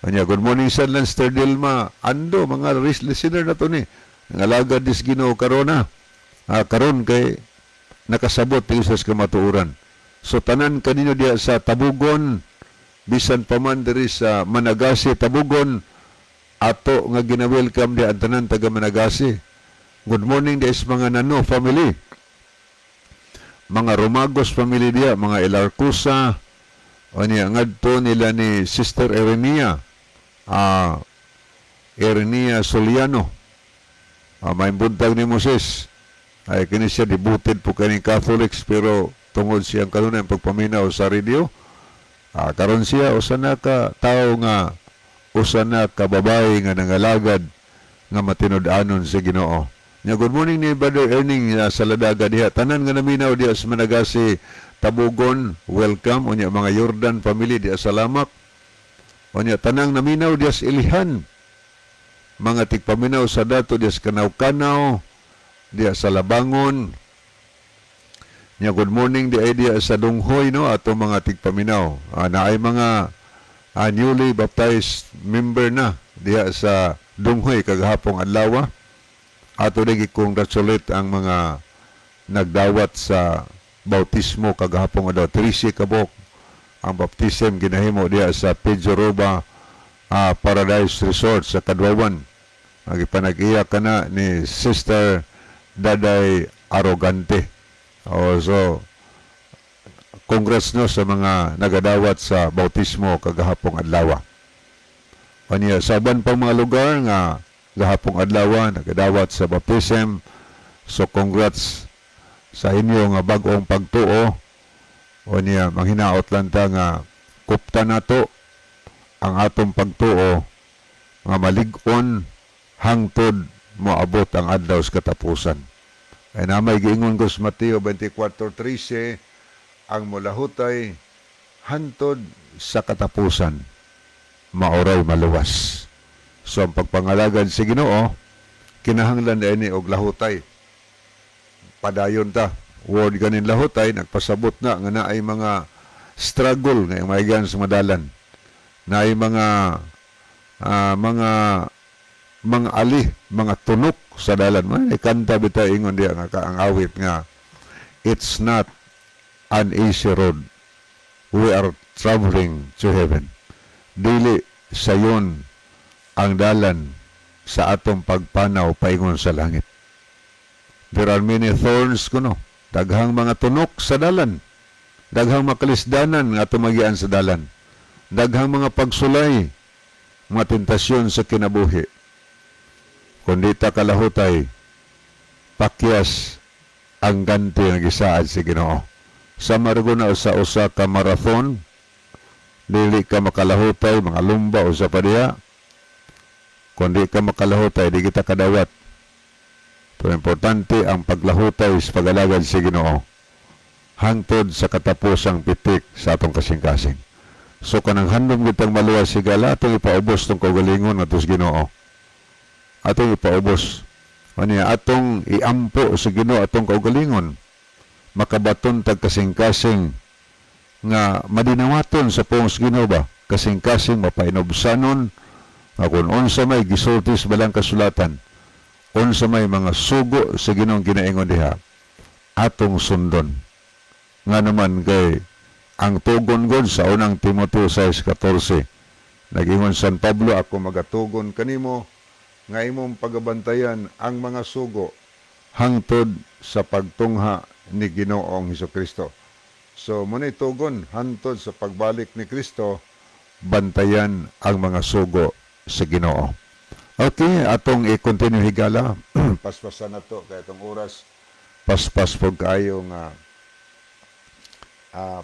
Kanya, good morning sa Sister Dilma. Ando, mga listener na to ni. Ngalagad dis Ginoo karon na. Karon kay nakasabot tingin sa kamatuoran. So tanan kanino diya sa Tabugon, bisan pa man diri sa Managasi, Tabugon, ato nga gina-welcome di ang tanan taga Managasi. Good morning di sa mga Nano family. Mga Romagos family diya, mga Elarcusa, o niya, ngadto nila ni Sister Erenia, Erenia Soliano. May buntag ni Moses. Ay kini siya devoted po kaning Catholics, pero tungod siyang kanunay pagpaminaw sa radio, karon siya usa na ka tawo nga usa na ka babae nga nangalagad nga matinud-anon sa Ginoo. Nya good morning ni Brother Erning sa Ladaga diha. Tanan nga naminaw diha sa Managasi, Tabugon, welcome. Unya mga Jordan family diha sa Lamak. Unya tanang naminaw diha sa Ilihan. Mga tigpaminaw sa dato diha sa Kanaw-Kanaw, diha sa Labangon. Nya good morning di ay diha sa Dunghoy no ato mga tigpaminaw. Naay mga newly baptized member na diha sa Dunghoy kagahapong adlaw. Ato rin i-congratulate ang mga nagdawat sa bautismo kagahapon nga daw 13 kabok ang baptism ginahimo diya sa Pejoroba Paradise Resort sa Kadwawan. Ang ipanag-iya kana ni Sister Daday Arrogante. Oh, so congrats no sa mga nagadawat sa bautismo kagahapong adlaw. Unya sa uban pang mga lugar nga gahapong adlaw nagadawat sa baptism. So congrats sa inyo nga bag-ong pagtuo. Unya manghinaot lang ta nga kupta nato ang atong pagtuo nga malig-on hangtod moabot ang adlaw sa katapusan. Ay na may giingon ko sa Mateo 24:13, ang mulahutay hantod sa katapusan maoray maluwas. So ang pagpangalagad sa Ginoo kinahanglan ini og lahutay. Padayon ta. Word ganin lahutay nagpasabot na nga naay mga struggle nga maigan sa madalan. Naay mga ali, mga tunok sa dalan. May kanta bitaw ingon diya nga ka ang awit nga "It's not an easy road. We are traveling to heaven." Dili sayon ang dalan sa atong pagpanaw paingon sa langit. There are many thorns kuno. Daghang mga tunok sa dalan. Daghang makalisdanan nga tumagian sa dalan. Daghang mga pagsulay, mga tentasyon sa kinabuhi. Kung di ta kalahutay, pakyas ang ganti nga gisaad sa Ginoo. Sa margo na sa usa ka marathon, dili ka makalahutay, mga lumba usa pa diha. Kung di ka makalahutay, di kita kadawat. Pero importante ang paglahutay sa pag-alagad sa Ginoo hangtod sa katapusang pitik sa atong kasing-kasing. So kanang handom kitang maluwas, higala, atong ipaubos tong kaugalingon ngadto sa Ginoo. Atong ipaubos. Unya atong iampo sa Ginoo atong kaugalingon. Makabaton tag kasing-kasing nga madinawaton sa pulong sa Ginoo ba? Kasing-kasing mapainubsanon nga kung unsa may gisulti sa balang kasulatan, unsa may mga sugo sa Ginoong ginaingon diha, atong sundon. Nga naman kay ang tugon god sa unang Timoteo 6:14, nagingon San Pablo, "Ako magatugon kanimo nga imong pagabantayan ang mga sugo hangtod sa pagtungha ni Ginoong Hesus Kristo." So mo tugon hangtod sa pagbalik ni Kristo, bantayan ang mga sugo sa Ginoo. Okay, atong i-continue, higala. Paspasan na to kay atong oras. Paspas po kaayo nga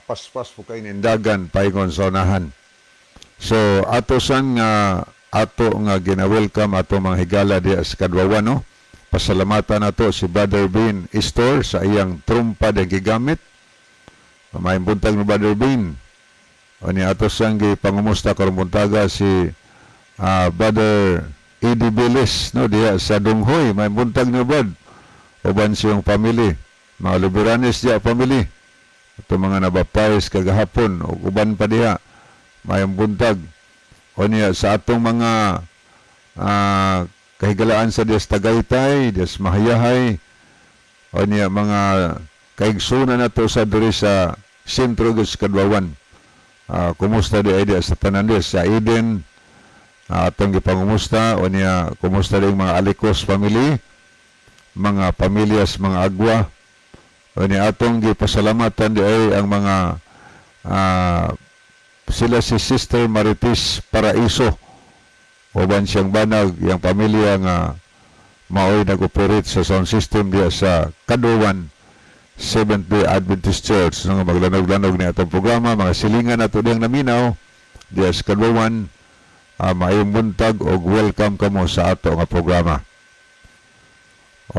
paspas po kay nindagan paingon sa unahan. So ato sang nga ato nga gina-welcome ato mga higala diya sa Kadwawan, no. Pasalamatan nato si Brother Bean Istor sa iyang trumpa nga gigamit. Maayong buntag no, Brother Bean. O ni ato sang gipangumusta karong buntaga si Brother Eddie Beles no diya sa Dunghoy. Maayong buntag no, Brad. Uban siyang family. Mga Luberanes diya family. Ito mga nabaptize kagahapon o uban pa diha. Maayong buntag. O niya sa atong mga kahigalaan sa Dias Tagaytay, Dias Mahayahay, o niya mga kaigsunan nato sa diri sa sentro gyud sa Kadwawan. Kumusta di ay diya sa tanan diya sa Eden, atong gipangumusta. O niya kumusta din mga Alicos family, mga pamilyas, mga Agwa. O niya atong gipasalamatan di ay ang mga sila si Sister Marites Paraiso uban siyang banag, yang pamilya nga maoy nag-operate sa sound system diya sa Kaduwan Seventh Day Adventist Church nga maglanog-lanog ni atong programa. Mga silingan nato diyang naminaw diya sa Kaduwan, maayong buntag og welcome kamo sa ato nga programa.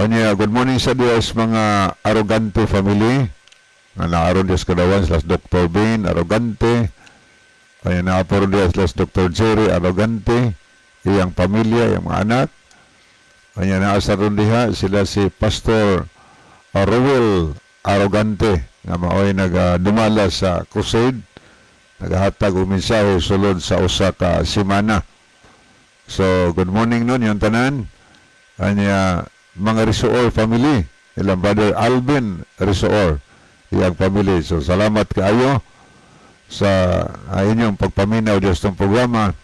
Onya, good morning sa Dios mga Arrogante family nga naaron diya sa Kaduwan, sila Dr. Ben Arrogante. Kaya naaporo diya sila Dr. Jerry Arrogante, iyang pamilya, iyang mga anak. Kanya naasa ron diha sila si Pastor Ruel Arrogante nga maoy nagadumala sa crusade, nagahatag og mensahe sulod sa usa ka semana. So good morning nun yung tanan. Anya mga Risoor family, ilang Brother Alvin Risoor, iyang family. So salamat kaayo sa inyong pagpaminaw diya sa programa.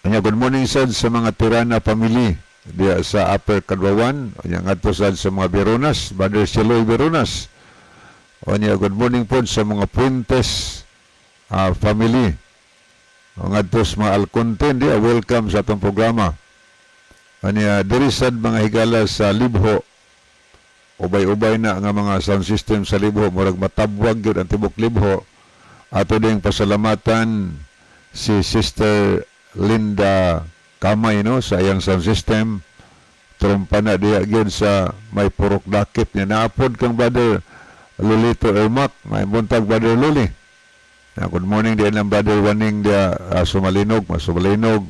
Anya, good morning sad sa mga Tirana family diya sa Upper Kadwawan. Anya, ngadto sad sa mga Veronas, Brother Siloy Veronas. Anya, good morning po sa mga Puentes family. O ngadto sa mga Alconte diya, welcome sa atong programa. Anya, diri sad, mga higala, sa Libho. Ubay-ubay na nga mga sound system sa Libho, murag matabwag gyud ang tibok Libho. Ato ding pasalamatan si Sister Linda Kamay, no, sa iyang sound system. Trumpa na diya gyud sa may Purok Dakit niya. Naapod kang Brother Lolito Ermac. May buntag, Brother Loli. Good morning din lang, Brother Waning diya Sumalinog, Masumalinog.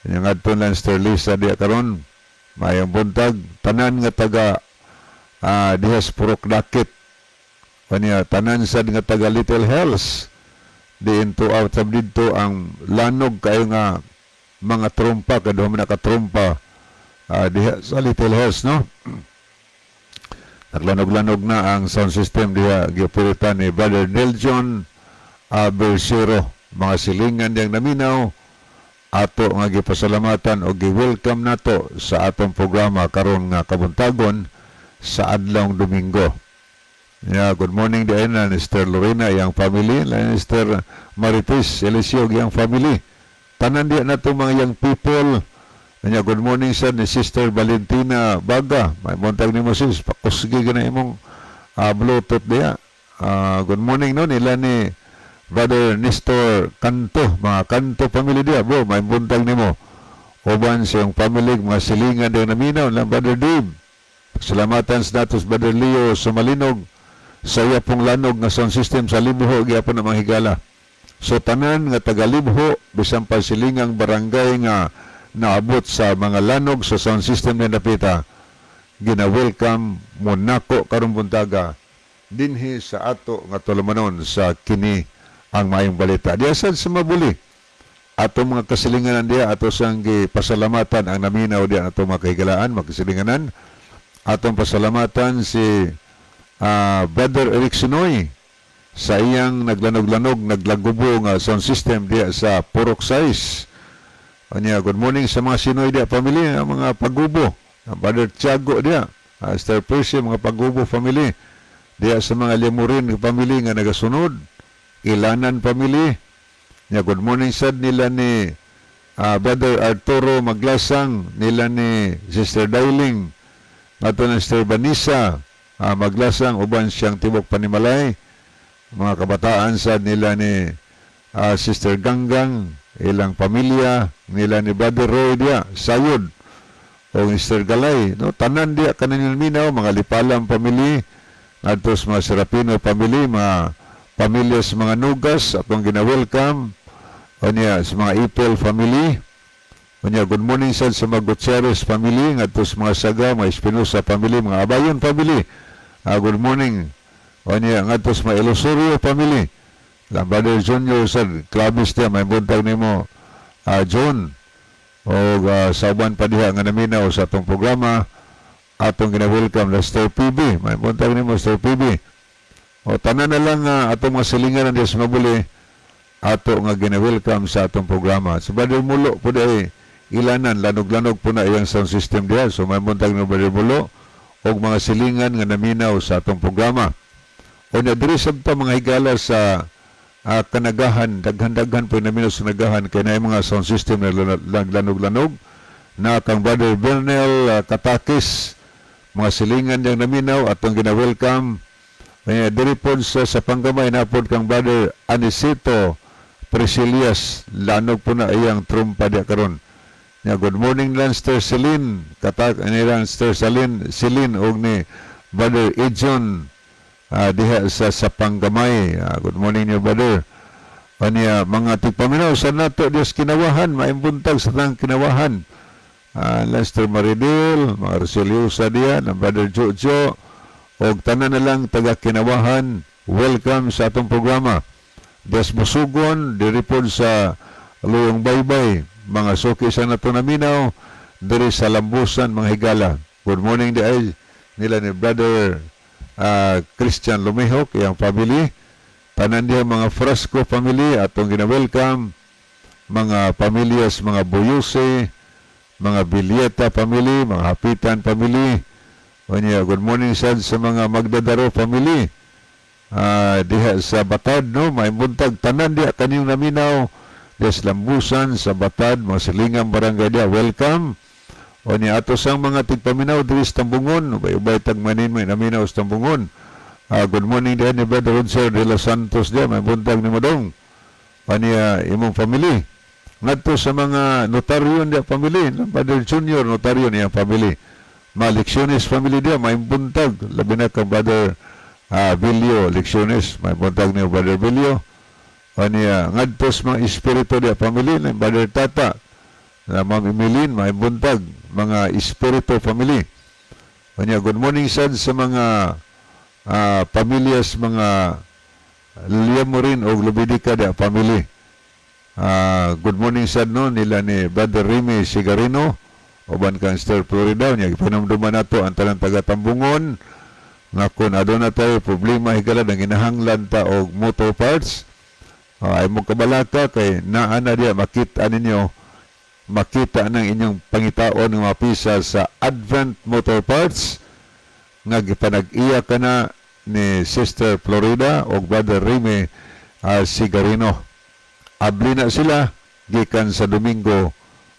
Nya ngadto lang Sister Lisa diya karon. Mayong buntag tanan nga taga diha sa Purok Dakit. Kanya tanan sad nga taga Little Hills. Diin to out sab didto ang lanog kayo nga mga trumpa, kaduha man nakatrumpa diha sa Little Hills, no. Naglanog-lanog na ang sound system diha, gioperitan ni Brother Neljon Bersero. Mga silingan diyang naminaw, ato nga gipasalamatan o gi-welcome nato sa atong programa karon nga kabuntagon sa adlawng Domingo. Yeah, good morning diay na Mr. Lorena, iyang family, na Mr. Marites Eliseo, iyang family. Tanan diya nato mga young people. Anya, good morning sa ni Sister Valentina Baga. May buntag nimo, sis, pakusgi na imong Bluetooth diya. Good morning, no, nila ni Brother Nestor Canto, mga Canto family diya, bro, may buntag nimo. Uban siyang family, mga silingan diya naminaw, lang Brother Dave. Salamatan sa natos Brother Leo Sumalinog sa iya pong lanog nga sound system sa Libho gyapon ang mga higala. So tanan nga taga Libho, bisan pa silingang barangay nga naabot sa mga lanog sa sound system ni napita, gina-welcome mo nako karong buntaga dinhi sa ato nga tulumanon sa Kini Ang Maayong Balita. Diya sad sa Mabuli, ato mga kasilinganan diya, ato sang gipasalamatan ang naminaw diya ato mga kahigalaan, mga kasilinganan. Atong pasalamatan si Brother Eric Sinoy sa iyang naglanog-lanog, naglagubo nga sound system diya sa Purok Sais. Anya, good morning sa mga Sinoy diya family, ang mga Pagubo. Ang Brother Tiago diya, Sir Percy, mga Pagubo family. Diya sa mga Lemurin family nga nagasunod, Ilanan family. Nya, good morning sad nila ni Brother Arturo Maglasang, nila ni Sister Dailing, ato ng Sister Vanessa Maglasang, uban siyang tibok panimalay, mga kabataan sad nila ni Sister Ganggang, ilang pamilya, nila ni Brother Roy diya, Sayod, o Mr. Galay, no? Tanan diya kanin minaw, mga Lipalam family, ngadto sa mga Serapino family, mga pamilya sa mga Nugas, atong gina-welcome, o niya, sa mga Ipel family, o niya, good morning sad sa mga Gutierrez family, ngadto sa mga Saga, mga Espinosa family, mga Abayon family, good morning. O niya, ngadto sa mga Elosorio family, lang Brother Junior sa Clavis diya, may buntag nimo, John, o sa uban pa diha nga naminaw sa atong programa, atong gina-welcome na Sir PB. May buntag nimo, Sir PB. O tanan na lang nga atong mga silingan ng Dios mabuli ato nga gina-welcome sa atong programa. So Brother Mulo po ay ilanan, lanog-lanog po na iyang sound system diha. So may buntag nimo, Brother Mulo, og mga silingan nga naminaw sa atong programa. O na diri sabta, mga higala, sa Kanagahan, daghan-daghan po naminaw sa Nagahan kay naay mga sound system na lanog-lanog na kang Brother Bernel Katakis, mga silingan niyang naminaw, atong gina-welcome. May diri pod sa Panggamay, napod kang Brother Anisito Priscilias, lanog po na iyang trumpa diya karon. Ya, good morning lang Sister Celine, katak ani lang Sister Celine, Celine og ni Brother Ejon diha sa Panggamay. Good morning niyo, brother. Aniya mga tigpaminaw sa nato Dios Kinawahan, maimbuntag sa tanang Kinawahan. Lester Maridil, mga Roseliosa diya, ng Brother Jojo, og tanan na lang taga Kinawahan, welcome sa atong programa. Des Musugon, diri pod sa Luyong Baybay, mga suki sa nato naminaw, diri sa Lambusan, mga higala. Good morning di ay nila ni Brother Christian Lumihok, iyang family. Tanan diha mga Frasco family atong gina-welcome, mga pamilyas, mga Buyuse, mga Bilyeta family, mga Hapitan family. Unya, good morning sad sa mga Magdadaro family. Diha sa Batad, no, may buntag tanan diha kaniyong naminaw diha sa Lambusan, sa Batad, mga silingang barangay diha, welcome. Unya, ato sang mga tigpaminaw diri sa Tambungon, ubay-ubay tagmanin may naminaw sa Tambungon. Good morning diha ni Brother Roger de los Santos diha, may buntag ni Madong. Unya, imong family. Ngadto sa mga notaryo diha family, Brother Junior notaryo niya family. Mga Lecciones family diha, may buntag. Labi na kang Brother Bilio Lecciones, may buntag ni Brother Bilio. Unya, ngadto sa mga Espiritu diha family, ni Brother Tata, na Ma'am Emilin, may buntag, mga Espiritu family. Unya, good morning sad sa mga pamilyas, mga Liamorin o Lubidika diha family. Good morning sad, no, nila ni Brother Remy Sigarino uban kang Star Florida. Nya gipanumduman nato ang tanang taga Tambungon nga kun aduna tayo problema, higala, nang ginahanglan ta og motor parts, ay mo kabalaka kay naa na diya. Makita ninyo, makita ng inyong pangitaon ng mga pisa sa Advent Motor Parts nga gipanag-iya kana ni Sister Florida o Brother Remy Sigarino. Abli na sila gikan sa Domingo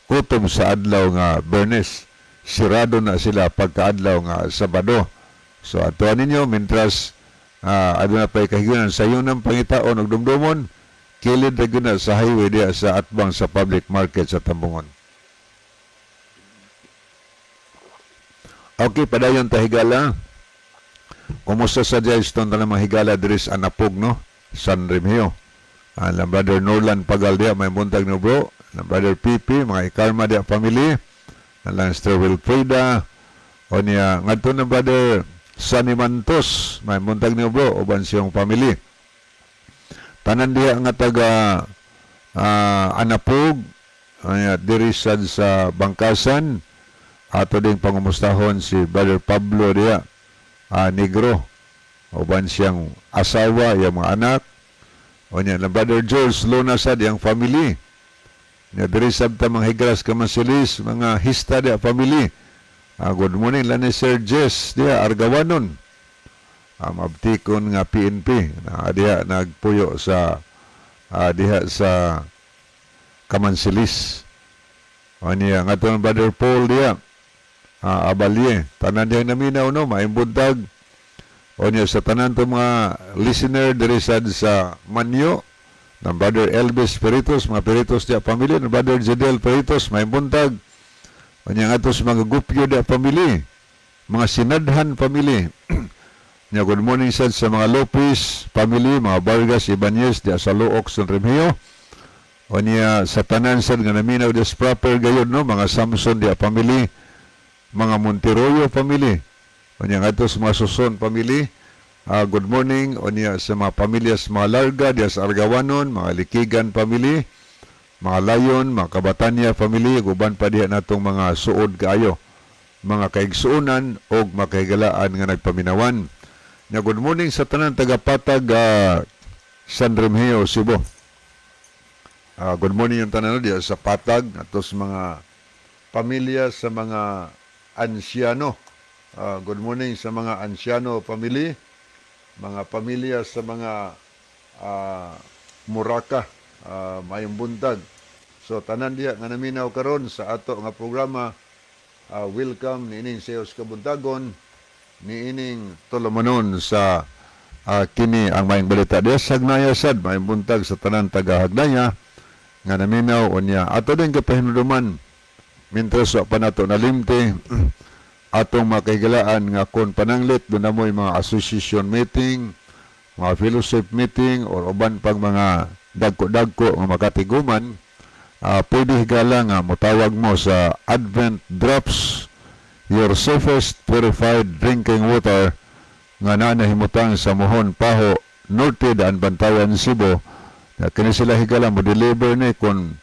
kutob sa adlaw nga Bernes. Sirado na sila pagkaadlaw nga Sabado. So atuan ninyo mintras aduna pa'y kahigayunan sa inyo ng pangitaon og dumdumon, kilid ra gyud na sa highway diha sa atbang sa public market sa Tambungon. Okay, padayon ta, higala. Kumusta sa Jellstone ta mga higala diri sa Anapog, no? San Remigio. Ang Brother Norland Pagal diha, may buntag no, bro. Ang Brother Pipi, mga Ikarma diha family. Ang Sister Wilfrida. O niya, ngadto na Brother Sunny Mantos, may buntag niyo, bro, uban siyang family. Tanan diha nga taga Anapog, anya, diri sad sa Bangkasan, ato ding pangumustahon si Brother Pablo diha, Negro, uban siyang asawa, yung mga anak. O niya, na Brother George Luna sad, yang family. Nya diri sad ta mga higras Kamansilis, mga Hista diha family. Good morning lan ni Sir Jess diha Argawanon. Mabtikon nga PNP na diha nagpuyo sa diha sa Kamansilis. O niya nga Brother Paul diha Abalye. Tanan diha naminaw, no, maayong buntag. O niya sa tanan to mga listener diri sad sa Manyo ng Brother Elvis Peritos, mga Peritos diha family, ng Brother Jedel Peritos, maayong buntag. O niya nga sa mga Gupyo diha family, mga Sinadhan family. Nya good morning sad sa mga Lopez family, mga Vargas Ibanez diha sa Looc, San Remigio. O niya sa tanan sad nga naminaw des proper gayud, no, mga Samson diha family, mga Monteroyo family. O niya ngadto sa mga Suson family. Good morning o niya sa mga pamilya sa mga Larga diha sa Argawanon, mga Likigan family, mga Layon, mga Kabatanya family, ug uban pa diha natong mga suod kaayo, mga kaigsuonan og makahigalaan nga nagpaminawan. Nya good morning sa tanan taga-Patag, San Remigio, Cebu. Good morning yung tanan diha sa Patag, atos mga pamilya sa mga Ansyano. Good morning sa mga Ansyano family, mga pamilya sa mga Muraka, mayong buntag. So tanan diha nga naminaw karon sa ato nga programa, welcome niining Seos Kabuntagon, niining tulumanon sa kini ang Maayong Balita. Diha sa Hagnaya sad, mayong buntag sa tanan taga Hagnaya nga naminaw. Unya ato din kapahinumduman mintras wa pa nato nalimti atong makahigalaan nga kung pananglit duna mo'y mga association meeting, mga fellowship meeting or uban pang mga dagko-dagko nga makatiguman, pwede higala nga motawag mo sa Advent Drops, your safest purified drinking water nga naa nahimutang sa Mohon, Pajo Norte, Daan Bantayan, Cebu. Na kini sila, higala, mo deliver ni kung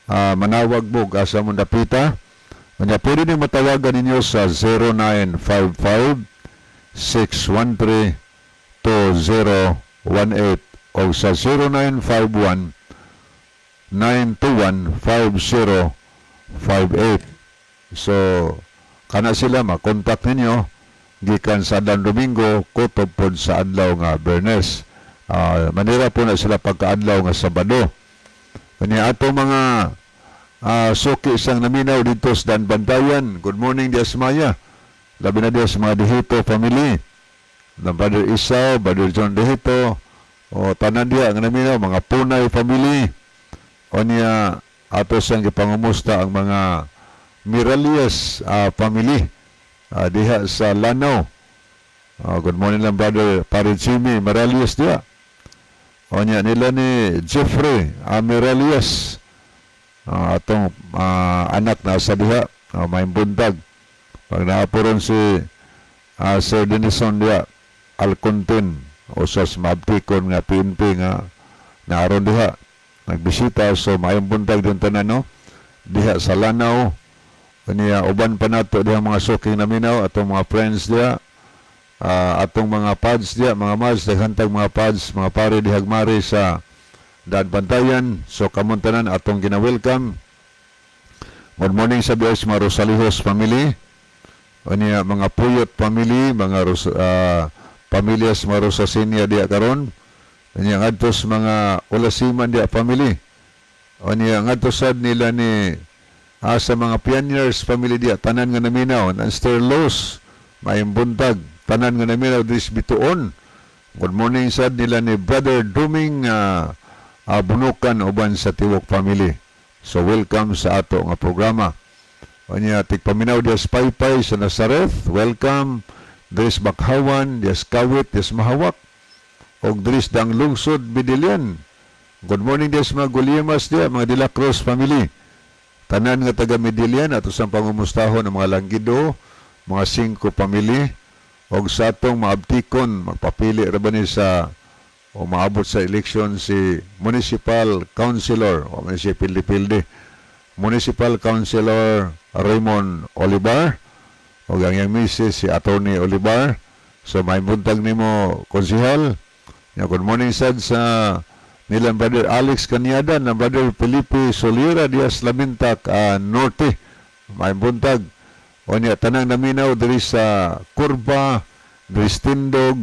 manawag mo asa mo dapita. Kanya pwede niyo matawagan ninyo sa 0955 613 2018 o sa 0951 921 5058. So, kana sila makontak ninyo gikan sa adlaw Domingo kutob pod sa adlaw nga Biyernes. Manira po na sila pagkaadlaw nga Sabado. Kanya ato mga suki isang naminaw dito sa Daanbantayan. Good morning, Dias Maya. Labi na diya sa mga Dihito family. Na Brother Isaw, Brother John Dihito, o tanan diya ang naminaw, mga Punay family. O niya, ato siyang gipangumusta ang mga Miralias family diha sa Lanao. Good morning lang, Brother Pare Jimmy Miralias diha. O niya nila ni Jeffrey Miralias, atong anak na sa diha, may buntag. Pag naapuron si Sir Denison diha, Alcontin, o sa maabtikon nga PNP nga naaron diha nagbisita, so maayong buntag din tanan, no, diha sa Lanao. Kaniya uban pa nato diha mga suking naminaw, atong mga friends diha, atong mga pads diha, mga mads, daghan tag mga pads, mga pare dihag mare sa Daanbantayan. So kamon tanan atong gina-welcome. Good morning sa biyas mga Rosalijos family. Unya mga Puyot family, mga pamilya sa mga Rosasinia diha karon. Unya ngadto sa mga Ulasiman diha family. Unya ngadto sad nila ni sa mga Pioneers family diha, tanan nga naminaw, ang Sterlos, maayong buntag, tanan nga naminaw dis Bituon. Good morning sad nila ni Brother Duming Bunukan uban sa tiwok family. So welcome sa ato nga programa. Unya tigpaminaw dias Paypay sa Nazareth, welcome. Dris Bakhawan, dias Kawit, dias Mahawak. Og dris Dang Lungsod, Bidilian. Good morning dias mga Guliemas diya, mga De La Cruz family. Tanan nga taga Medellin, ato sang pangumustahon ang mga Langgido, mga singko family, og sa atong maabtikon, magpapili ra ba ni sa o maabot sa election si Municipal Councilor o man si pildi-pildi Municipal Councilor Raymond Olivar o ang iyang misis si Attorney Olivar. So may buntag nimo, konsehal. Ya, good morning sad sa nilang Brother Alex Canyada na Brother Felipe Solira Diaz Lamintak Norte. May buntag. O niya tanang naminaw diri sa Kurba, diri sa Tindog,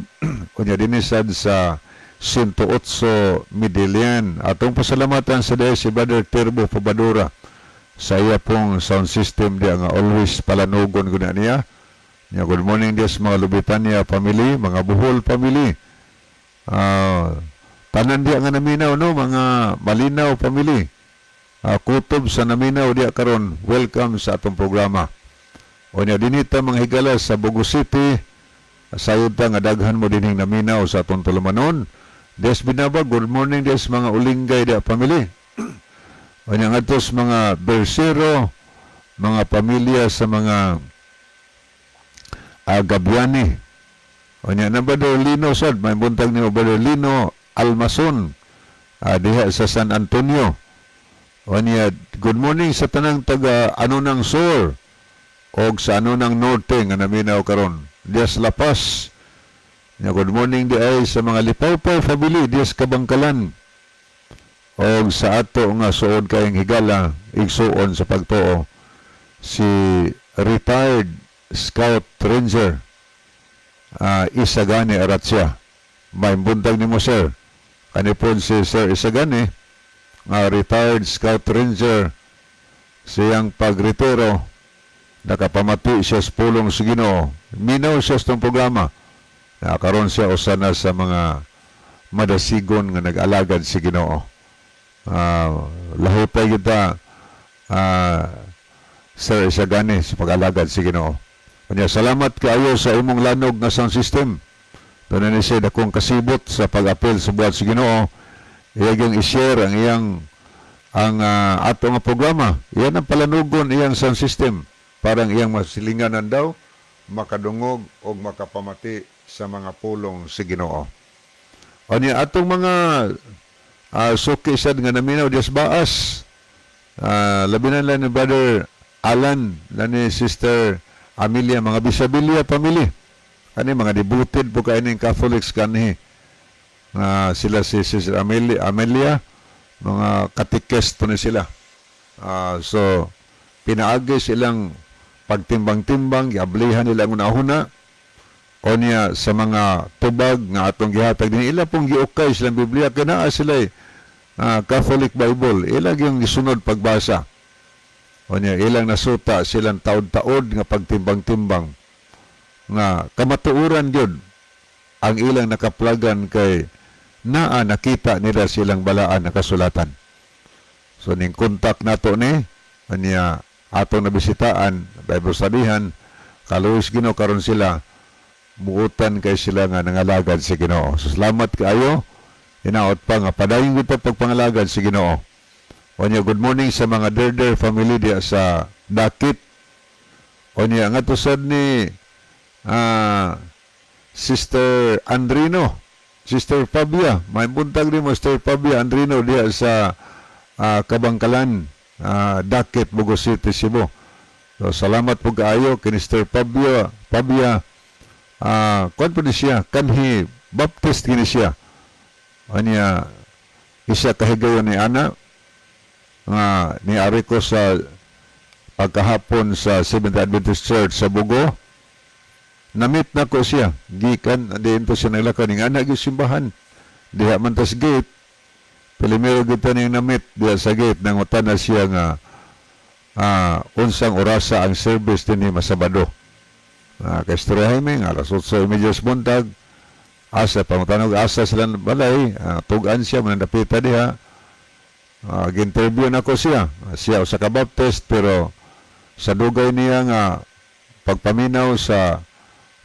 o niya dinhi sad sa 108 Medellin. Atong pasalamatan sa dahil si Brother Turbo Pabadura sa iya pong sound system diya nga always palanugon guna niya. Nya good morning diya sa mga Lubitania family, mga Buhol family. Tanan diya nga naminaw, no, mga Malinaw family. Kutob sa naminaw diya karon, welcome sa atong programa. O niya dinhi ta mga higala sa Bogo City, sayod ta nga daghan mo dinhing naminaw sa atong tulumanon. Des Binabag, good morning des mga Ulinggay diya family. O niya ngadto sa mga Bersero, mga pamilya sa mga Gabiani. O niya na Brother Lino sad, may buntag ni Brother Lino Almason diha sa San Antonio. O niya, good morning sa tanang taga Anonang Sur og sa Anonang Norte nga naminaw karon. Dias La Paz. Nya good morning di ay sa mga Lipawpaw family dias Kabangkalan. Og sa ato nga suod kayong higala, igsuon sa pagtuo, si retired Scout Ranger Isagani Aratsia. May buntag nimo, sir. Kanipon si Sir Isagani nga retired Scout Ranger, siyang pagretiro nakapamati siya sa pulong sa Ginoo. Minaw siya sa itong programa. Nakaroon siya usa na sa mga madasigon nga nag-alagad sa Ginoo. Lahutay kita, Sir Isagani, sa pag-alagad sa Ginoo. Kanya salamat kaayo sa imong lanog nga sound system. Doon ni siya dakong kasibot sa pag-apel sa buhat sa Ginoo. Iyang i-share ang iyang ang ato nga programa. Iyan ang palanugon iyang sound system. Parang iyang masilinganan daw makadungog o makapamati sa mga pulong sa Ginoo. O niya atong mga suki sad nga naminaw dias baas. Labi na lang ni Brother Alan nila ni Sister Amelia, mga Bisabilia family. Kani mga devoted po kay ning Catholics kanhi. Nga sila si Sister Amelia, Amelia mga catechist po ni sila. So pinaagi silang pagtimbang-timbang, giablihan nila ang unahuna o niya sa mga tubag nga atong gihatag din ila pong giukay silang Biblia kay naa sila Catholic Bible, ila yung gisunod pagbasa o niya ilang nasuta silang taod-taod nga pagtimbang-timbang nga kamatuoran gyud ang ilang nakaplagan kay naa nakita nila silang balaan na kasulatan. So ning contact nato ni anya atong nabisitaan, Bible studyhan, kaluoy Ginoo, karon sila buutan kay sila nga nangalagad sa Ginoo. So salamat kaayo. Hinaot pa nga padayon gyud pa pagpangalagad sa Ginoo. Onya good morning sa mga Derder family diya sa Dakit. Onya ngadto sad ni Sister Andrino, Sister Fabia, may buntag nimo, Sister Fabia Andrino, diya sa Kabangkalan, Dakit, Bogo City, Cebu. So salamat po kaayo kay Sister Fabia, Fabia kuan po ni siya, kanhi Baptist kini siya. Anya isa kahigayon ni ana nga niari ko sa pagkahapon sa Seventh Adventist Church sa Bogo. Na-meet na ko siya. Gikan, diin to siya naglakaw. Ning ana gyud simbahan. Diha man tas gate. Primero kita niyang na-meet diha sa gate. Nangutana siya nga unsang orasa ang service dinhi Masabado. Kay Jaime, nga alas 8:30 sa buntag, asa, pangutanog asa sila ng balay, tugan siya, manandapita diha. Ginterview na ko siya. Siya usa ka Baptist, pero sa dugay niya nga pagpaminaw sa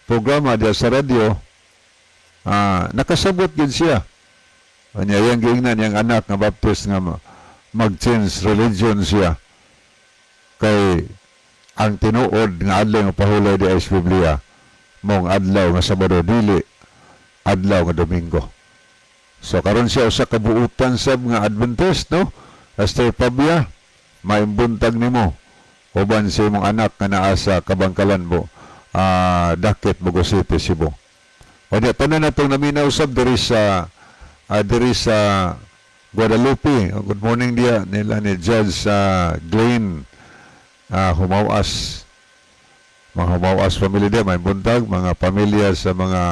programa diha sa radyo, nakasabot gid siya. Anya iyang giingnan niyang anak nga Baptist nga mag-change religion siya. Kay ang tinuod nga adlaw nga pahulay di sa Biblia mong adlaw nga Sabado, dili adlaw nga Domingo. So karon siya usa ka buutan sab nga Adventist, no? Pastor Pabia, maimbuntag nimo uban sa imong anak nga naa sa Kabangkalan mo, Dakit, Bogo City, Cebu. O di tanan natong naminaw sab diri sa Guadalupe. Good morning diya nila ni Judge Glenn Humawas. Mga Humawas family diya, may buntag, mga pamilya sa mga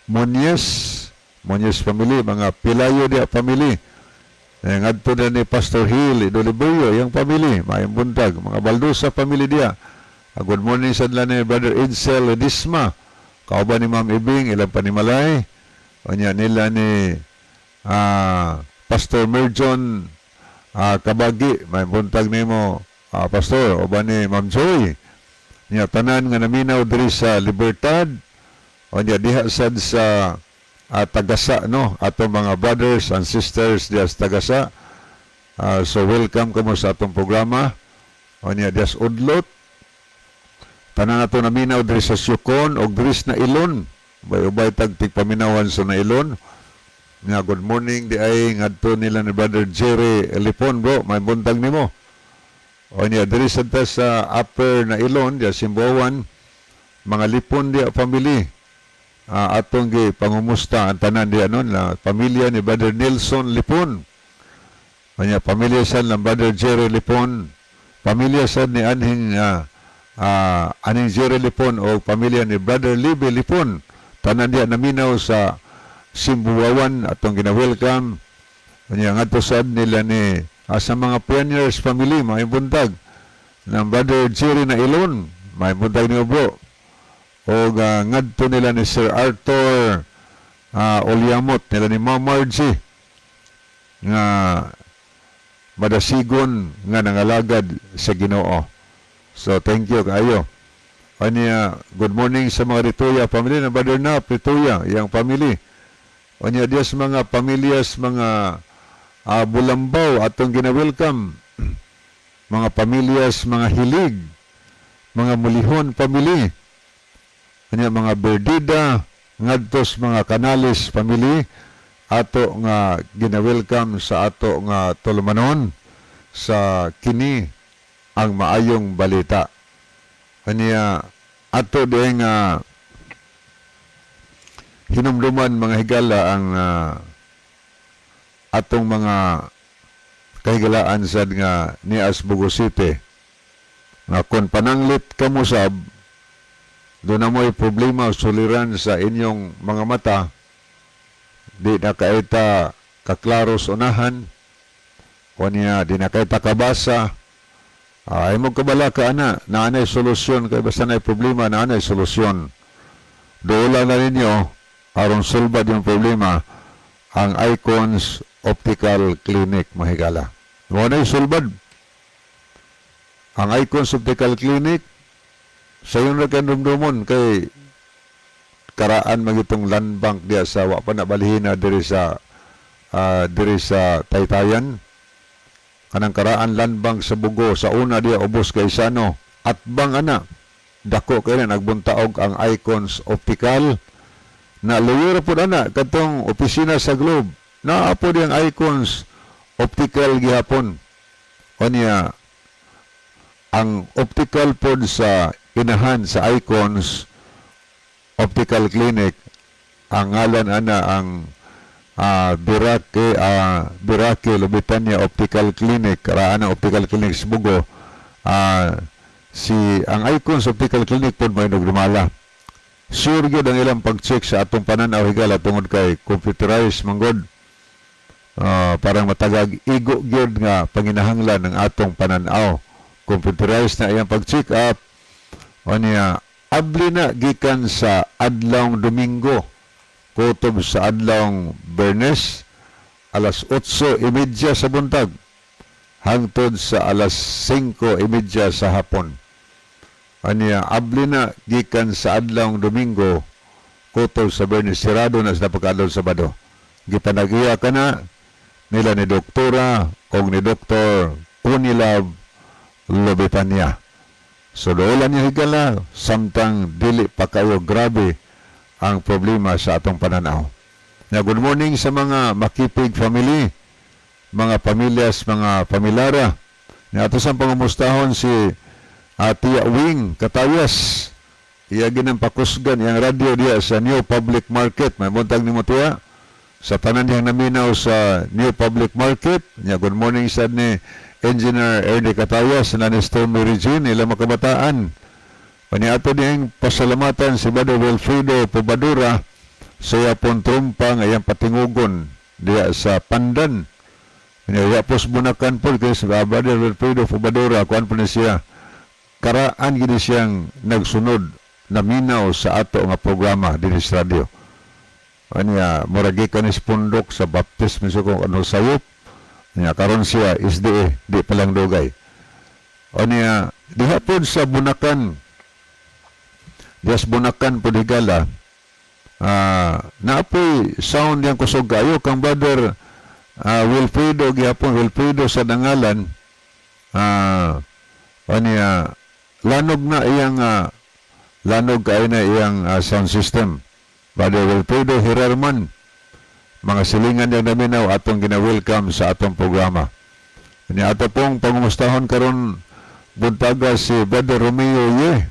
Muñez, Muñez family, mga Pilayo diya family. Eh, ngadto na ni Pastor Hill, Idolibuyo, yung family, may buntag, mga Baldusa family diya. Good morning sa nila ni Brother Edsel Ledisma, kauban ni Ma'am Ibing, ilang panimalay. Unya nila ni Pastor Merjon Kabagi, may buntag nimo, Pastor, uban ni Ma'am Joy. Niya tanan nga naminaw diri sa Libertad, unya diha sad sa Tagasa, no, atong mga brothers and sisters diha sa Tagasa. So welcome kamo sa atong programa. Unya diha sa Udlot. Tanan nato naminaw diri sa Siyukon og diri sa Nailon. Ubay-ubay tag tigpaminawan sa Nailon. Nga good morning di ay ngadto nila ni Brother Jerry Elipon, bro, may buntag nimo. O niya diri sa ta sa Upper Nailon, diya Simbuawan, mga Lipon diya family. Atong gi pangumusta ang tanan diya nun, na pamilya ni Brother Nelson Lipon. Kanya pamilya sad ng Brother Jerry Lipon. Pamilya sad ni anhing Jerry Lipon o pamilya ni Brother Libby Lipon. Tanan diya naminaw sa Simbuawan, atong gina-welcome. Kanya ngadto sad nila ni sa mga Pioneers family, mga buntag ng Brother Jerry na Ilon, may buntag ni bro. O ngadto nila ni Sir Arthur Olyamot, nila ni Ma'am Margie nga madasigon nga nangalagad sa Ginoo. So thank you kaayo. Anya good morning sa mga Rituya family na Brother Nap Rituya, iyang family. Anya diya sa mga pamilyas mga Bulambaw, atong gina-welcome. Mga pamilyas mga Hilig, mga Mulihon family. Anya mga Berdida ngadtos mga Canales family, ato nga gina-welcome sa ato nga tulumanon sa kini. Ang Maayong Balita. Kanya ato din nga hinumduman, mga higala, ang atong mga kahigalaan sad nga nias Bogo City nga kung pananglit kamo sab duna mo'y problema o suliran sa inyong mga mata, di na kaita kaklaro sa unahan o niya di na kaita kabasa, ay mo kabala ka ana, naanay solusyon kay basta na problema, naanay solusyon. Doula na ninyo aron sulbad yung problema ang Icons Optical Clinic, mahigala. Mo na sulbad ang Icons Optical Clinic sa yun ra kay dumdumon kay karaan magitong land bank diya sa wa pa na balihina diri sa Taytayan, kanang karaan land bank sa Bugo sa una diya ubos kay Sano at bang ana dako kay na nagbuntaog ang Icons Optical na luyo ra pud ana katong opisina sa Globe, naa po diyang Icons Optical gihapon. Unya ang optical pod sa inahan sa Icons Optical Clinic, ang ngalan ana ang Birake Lubitania Optical Clinic. Karaan ang Optical Clinic sa Bugo, si ang Icons Optical Clinic pod may nagdumala. Sure gyud ang ilang pag-check sa atong pananaw, higala, tungod kay computerized manggod. Parang matagag igo gyud nga panginahanglan ng atong pananaw, computerized na iyang pag-check up. O niya abli na gikan sa adlawng Domingo kutob sa adlawng Bernes alas 8:30 sa buntag hangtod sa alas 5:30 sa hapon. Aniya abli na gikan sa adlawng Domingo kutob sa Bernes, sirado na sa pagkaadlaw Sabado. Gipanagiya ka na nila ni Doktora o ni Doktor Kunilab Lobetanya. So doon niya, higala, samtang dili pa kayo grabe ang problema sa atong pananaw. Na good morning sa mga Makipig family, mga pamilyas, mga pamilara. Nga ato sa pangumustahon si Tia Wing Katayas. Iya ginang pakusgan iyang radyo diya sa New Public Market. May buntag nimo, Tia. Sa tanan niyang naminaw sa New Public Market. Nya good morning sad ni Engineer Ernie Katayas na ni Stormy Regine, ilang mga kabataan. Paniato diyang pasalamatan si Brother Wilfredo Pobadura sa yapon trumpa nga iyang patingugon diya sa Pandan. Nya pos bunakan po kay si Brother Wilfredo Pobadura, kuan po ni siya. Karaan gini siyang nagsunod naminaw sa ato nga programa dinhi sa radyo. Anya murag gikan ni pundok sa Baptist mismo kung ano sayop. Nya karon siya SDA, di pa lang dugay. Anya diha pod sa Bunakan, diha sa Bunakan pod, higala, naapoy sound yang kusog kayo kang Brother Wilfredo gihapon, Wilfredo sa dangalan. Anya lanog na iyang lanog kay na iyang sound system. Brother Wilfredo Hirarman, mga silingan niyang naminaw, atong gina-welcome sa atong programa. Ni ato pong pangumustahon karon buntaga si Brother Romeo Ye.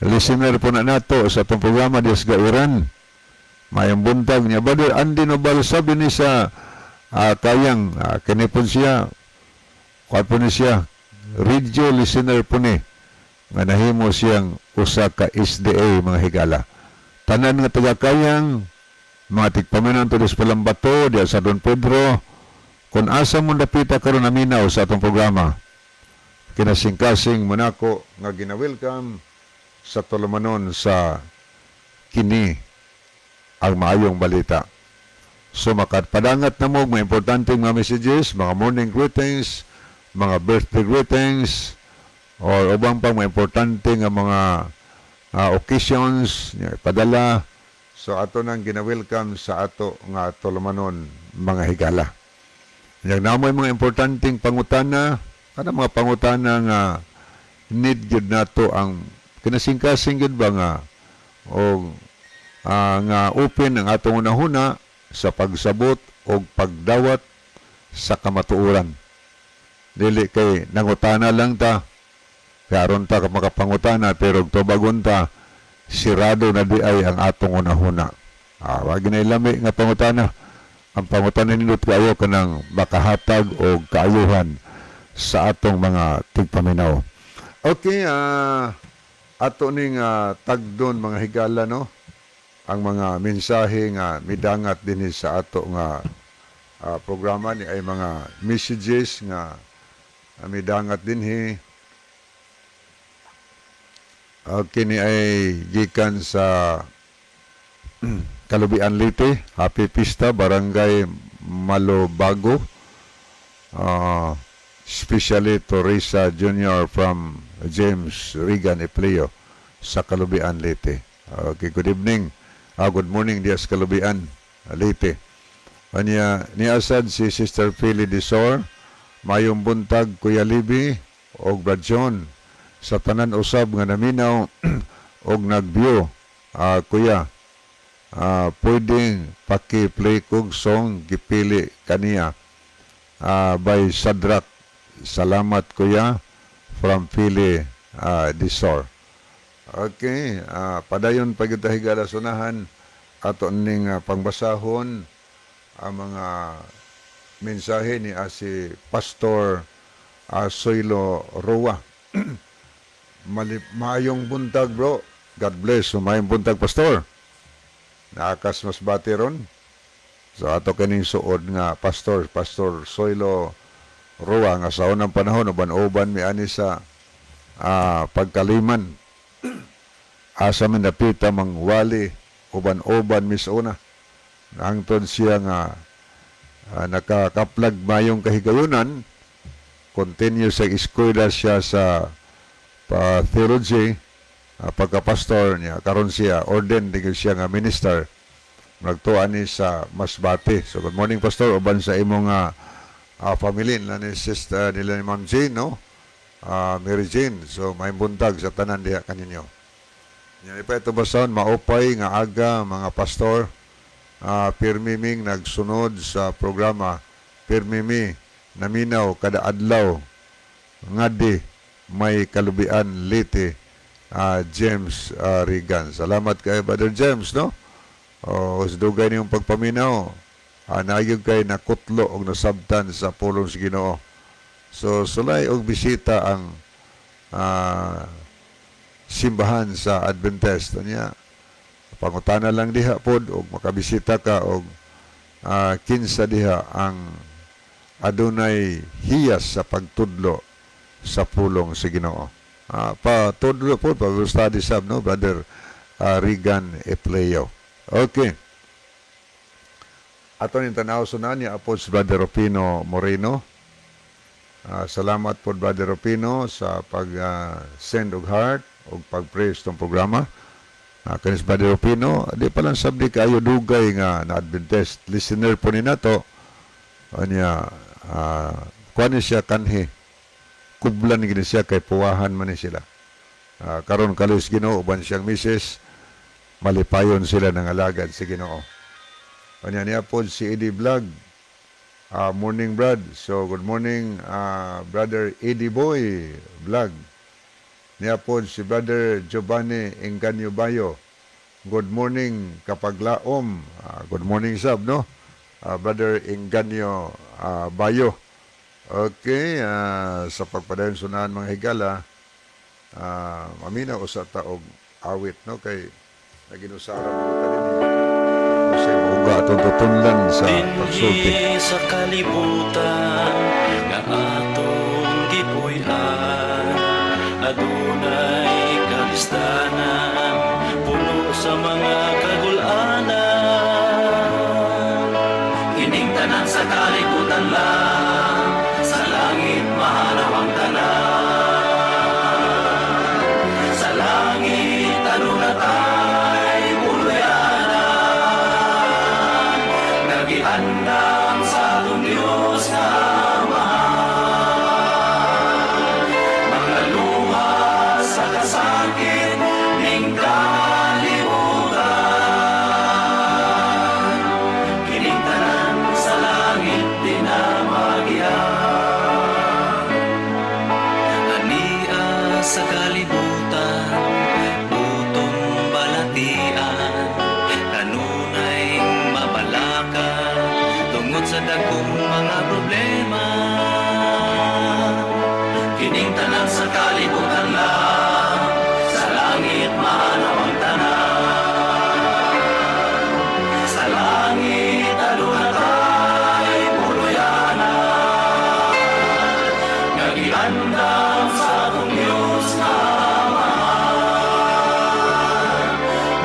Listener po na nato sa atong programa diya sa Iran. Mayong buntag niya. Brother Andy Nobal, sabi ni sa kayang kini po siya, kuwan po ni siya, radio listener po ni nga nahimo siyang usa ka SDA, mga higala. Tanan nga taga kayang, mga tigpaminan to sa Palambato, diya sa Don Pedro, kung asa mo dapita karon naminaw sa atong programa, kinasingkasing manako nga gina-welcome sa tulumanon sa Kini Ang Maayong Balita. So makapadangat na mo mga importanteng mga messages, mga morning greetings, mga birthday greetings, or ubang pang mga importante nga mga occasions, padala. So ato nang gina-welcome sa ato nga tulumanon, mga higala. Yang namoy mga importanteng pangutana, kana mga pangutana nga need gyud nato ang kinasingkasing gyud ba nga o nga open ang atong hunahuna sa pagsabot o pagdawat sa kamatuoran. Dili kay nangutana lang ta. Karon ta makapangutana, pero tubagon ta, sirado na di ay ang atong unahuna. Wag na ilami nga pangutana. Ang pangutana nindot kayo kanang makahatag og kaayuhan sa atong mga tigpaminaw. Okay, ato ning tagdon, mga higala, no, ang mga mensahe nga midangat dinhi sa ato nga programa. Ni ay mga messages nga midangat dinhi. Kini ay gikan sa Kalubian, Leyte. Happy Pista, Barangay Malobago. Especially to Risa Jr. from James Regan Epleo sa Kalubian, Leyte. Okay, good evening. Good morning diya sa Kalubian, Leyte. Anya, niasad si Sister Philly Disor, "Mayong buntag, Kuya Libi og Brad John, sa tanan usab nga naminaw og nag-view. Kuya, pwedeng paki-play kog song "Gipili Kaniya" by Shadrach. Salamat, Kuya," from Philly Disor. Okay, padayon pa gyud ta, higala, sunahan ato ning pangbasahon ang mga mensahe ni si Pastor Soilo Roa. "Maayong buntag, bro. God bless." So, maayong buntag, Pastor. Naakas Masbate ron. So ato kining suod nga pastor, Pastor Soilo Roa, nga sa unang panahon uban-uban mi ani sa pagkaliman. Asa man napita mangwali, uban-uban mi sa una. Hangtod siya nga nakakaplag mayong kahigayunan, continue sa eskwela siya sa pa theology, pagka-pastor niya, karon siya ordained din siya nga minister, nagtuan ni sa Masbate. So good morning, Pastor, uban sa imong family nila ni sister nila ni Ma'am Jane, no? Mary Jane. So may buntag sa tanan diha kaninyo. Nya ipa ito basahon, "Maupay nga aga, mga pastor. Pirmi ming nagsunod sa programa. Pirmi mi naminaw kada adlaw ngadi may Kalubian, Leyte, James Regan." Salamat kay Brother James, no? O, sa dugay niyong pagpaminaw. Naayog kay nakutlo og nasabtan sa pulong sa Ginoo. So sulay og bisita ang simbahan sa Adventist. Anya, pangutana lang diha pod og makabisita ka og kinsa diha ang adunay hiyas sa pagtudlo sa pulong sa Ginoo. Pa tudlo po pa study sab, no, Brother Regan Epleo. Okay. Ato ning tanaw sunan niya po si Brother Rufino Moreno. Salamat po, Brother Rufino, sa pag send og heart og pag-praise tong programa. Kanis Brother Rufino, di pa lang sabdi kayo dugay nga na Adventist listener po ni nato. Anya, kuan ni siya kanhi. Kublan gini siya kay puwahan man ni sila. Karon kalis Ginoo uban siyang misis, malipayon sila ng alagad sa Ginoo. Anya niya po si Eddie Vlog. "Morning, Brad." So good morning, Brother Eddie Boy Vlog. Niya po si Brother Giovanni Enganyo Bayo. "Good morning, kapaglaom." Good morning sab, no? Brother Enganyo Bayo. Okay, sa pagpadayon sunahan, mga higala, maminaw usa ta og awit, no, kay naginusara mo ta dinhi. Kasi mauga atong tutunlan sa pagsulti. Dinhi sa kalibutan nga atong gipuy-an, adunay kalisdanan, puno sa mga kagul-anan. Kining tanan sa kalibutan lang, sa langit mahanaw ang tanan. Sa langit aduna tay buluyanan nga giandam sa atong Dios nga Amahan. Mga luha sa kasakit ning kalibutan, kining tanan sa langit di na magian. Tungod sa dagkong mga problema. Kining tanan sa kalibutan lang, sa langit mahanap ang tanan. Sa langit aduna tay puluyanan nga giandam sa atong Diyos nga Amahan.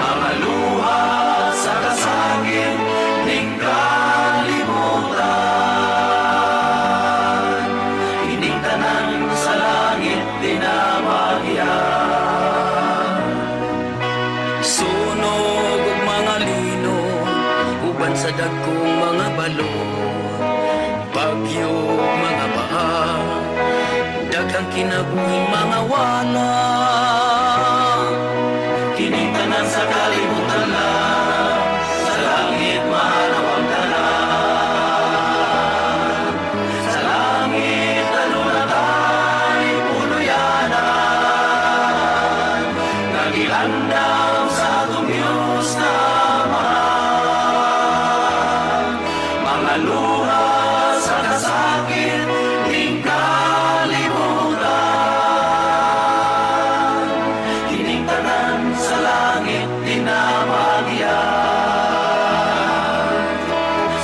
Mga luha sa kasakit ning kalibutan, kining tanan sa langit di na magian. Sunog ug mga linog, uban sa dagkong mga balod, bagyo ug mga baha, daghang kinabuhing mga wala. Kining tanan sa kalibutan lang, sa langit mahanap ang tanan. Sa langit aduna tay puluyanan nga giandam sa atong Diyos nga Amahan. Mga luha sa kasakit ning kalibutan, kining tanan sa langit di na magian.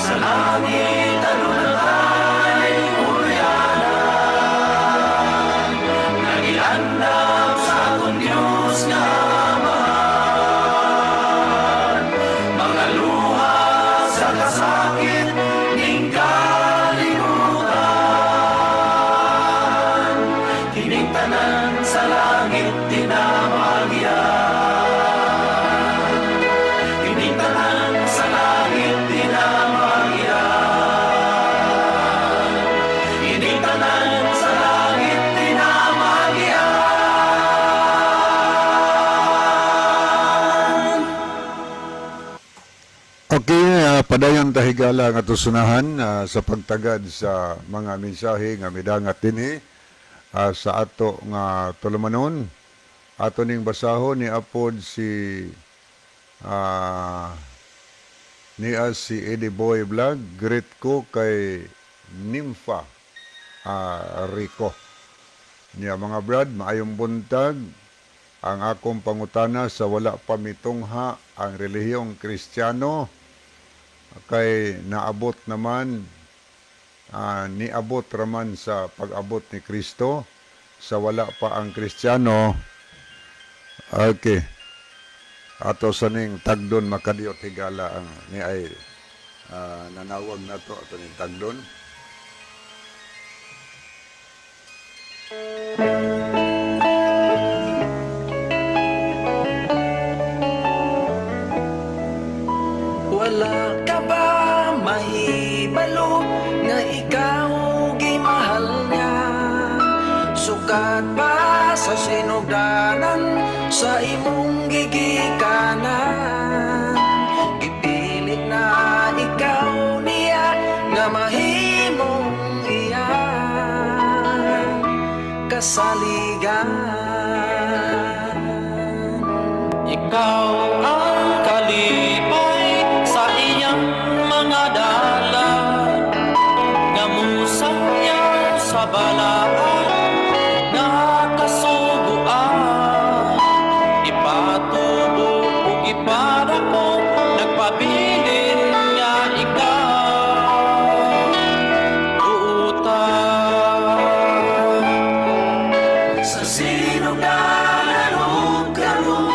Sa langit aduna tay puluyanan nga giandam sa atong Diyos nga Amahan. Mga luha sa kasakit ning kalibutan, kining tanan sa langit di na magian. Kining tanan sa langit di na magian. Kining tanan sa langit di na magian. Okay, padayon ta higala nga tusunahan sa pagtagad sa mga mensahe nga midangat dinhi sa ato nga tulumanon. Ato ning basahon ni apod si niya si Eddie Boy Vlog. Greet ko kay Nympha Rico. Niya, "Mga brad, maayong buntag. Ang akong pangutana, sa wala pa mitungha ang relihiyong Kristiyano, kay naabot naman niabot raman sa pag-abot ni Kristo, sa wala pa ang Kristiyano." Okay, ato sa ning tagdon, makadiyot higala ang ni ay nanawag na to, ato ning tagdon. Wala ka ba mahibalo nga ikaw gimahal niya? Sukat pa sa sinugdanan sa imong gigikanan, gipilit na ikaw niya nga mahimong iya kasaligan. Ikaw ang kalipay sa iyang mga dalan nga musangyaw sa balaan nga kasuguan. Ipatubo ug ipadako, nagpabilin nga ikaw buutan. Sa sinugdanan ug karon,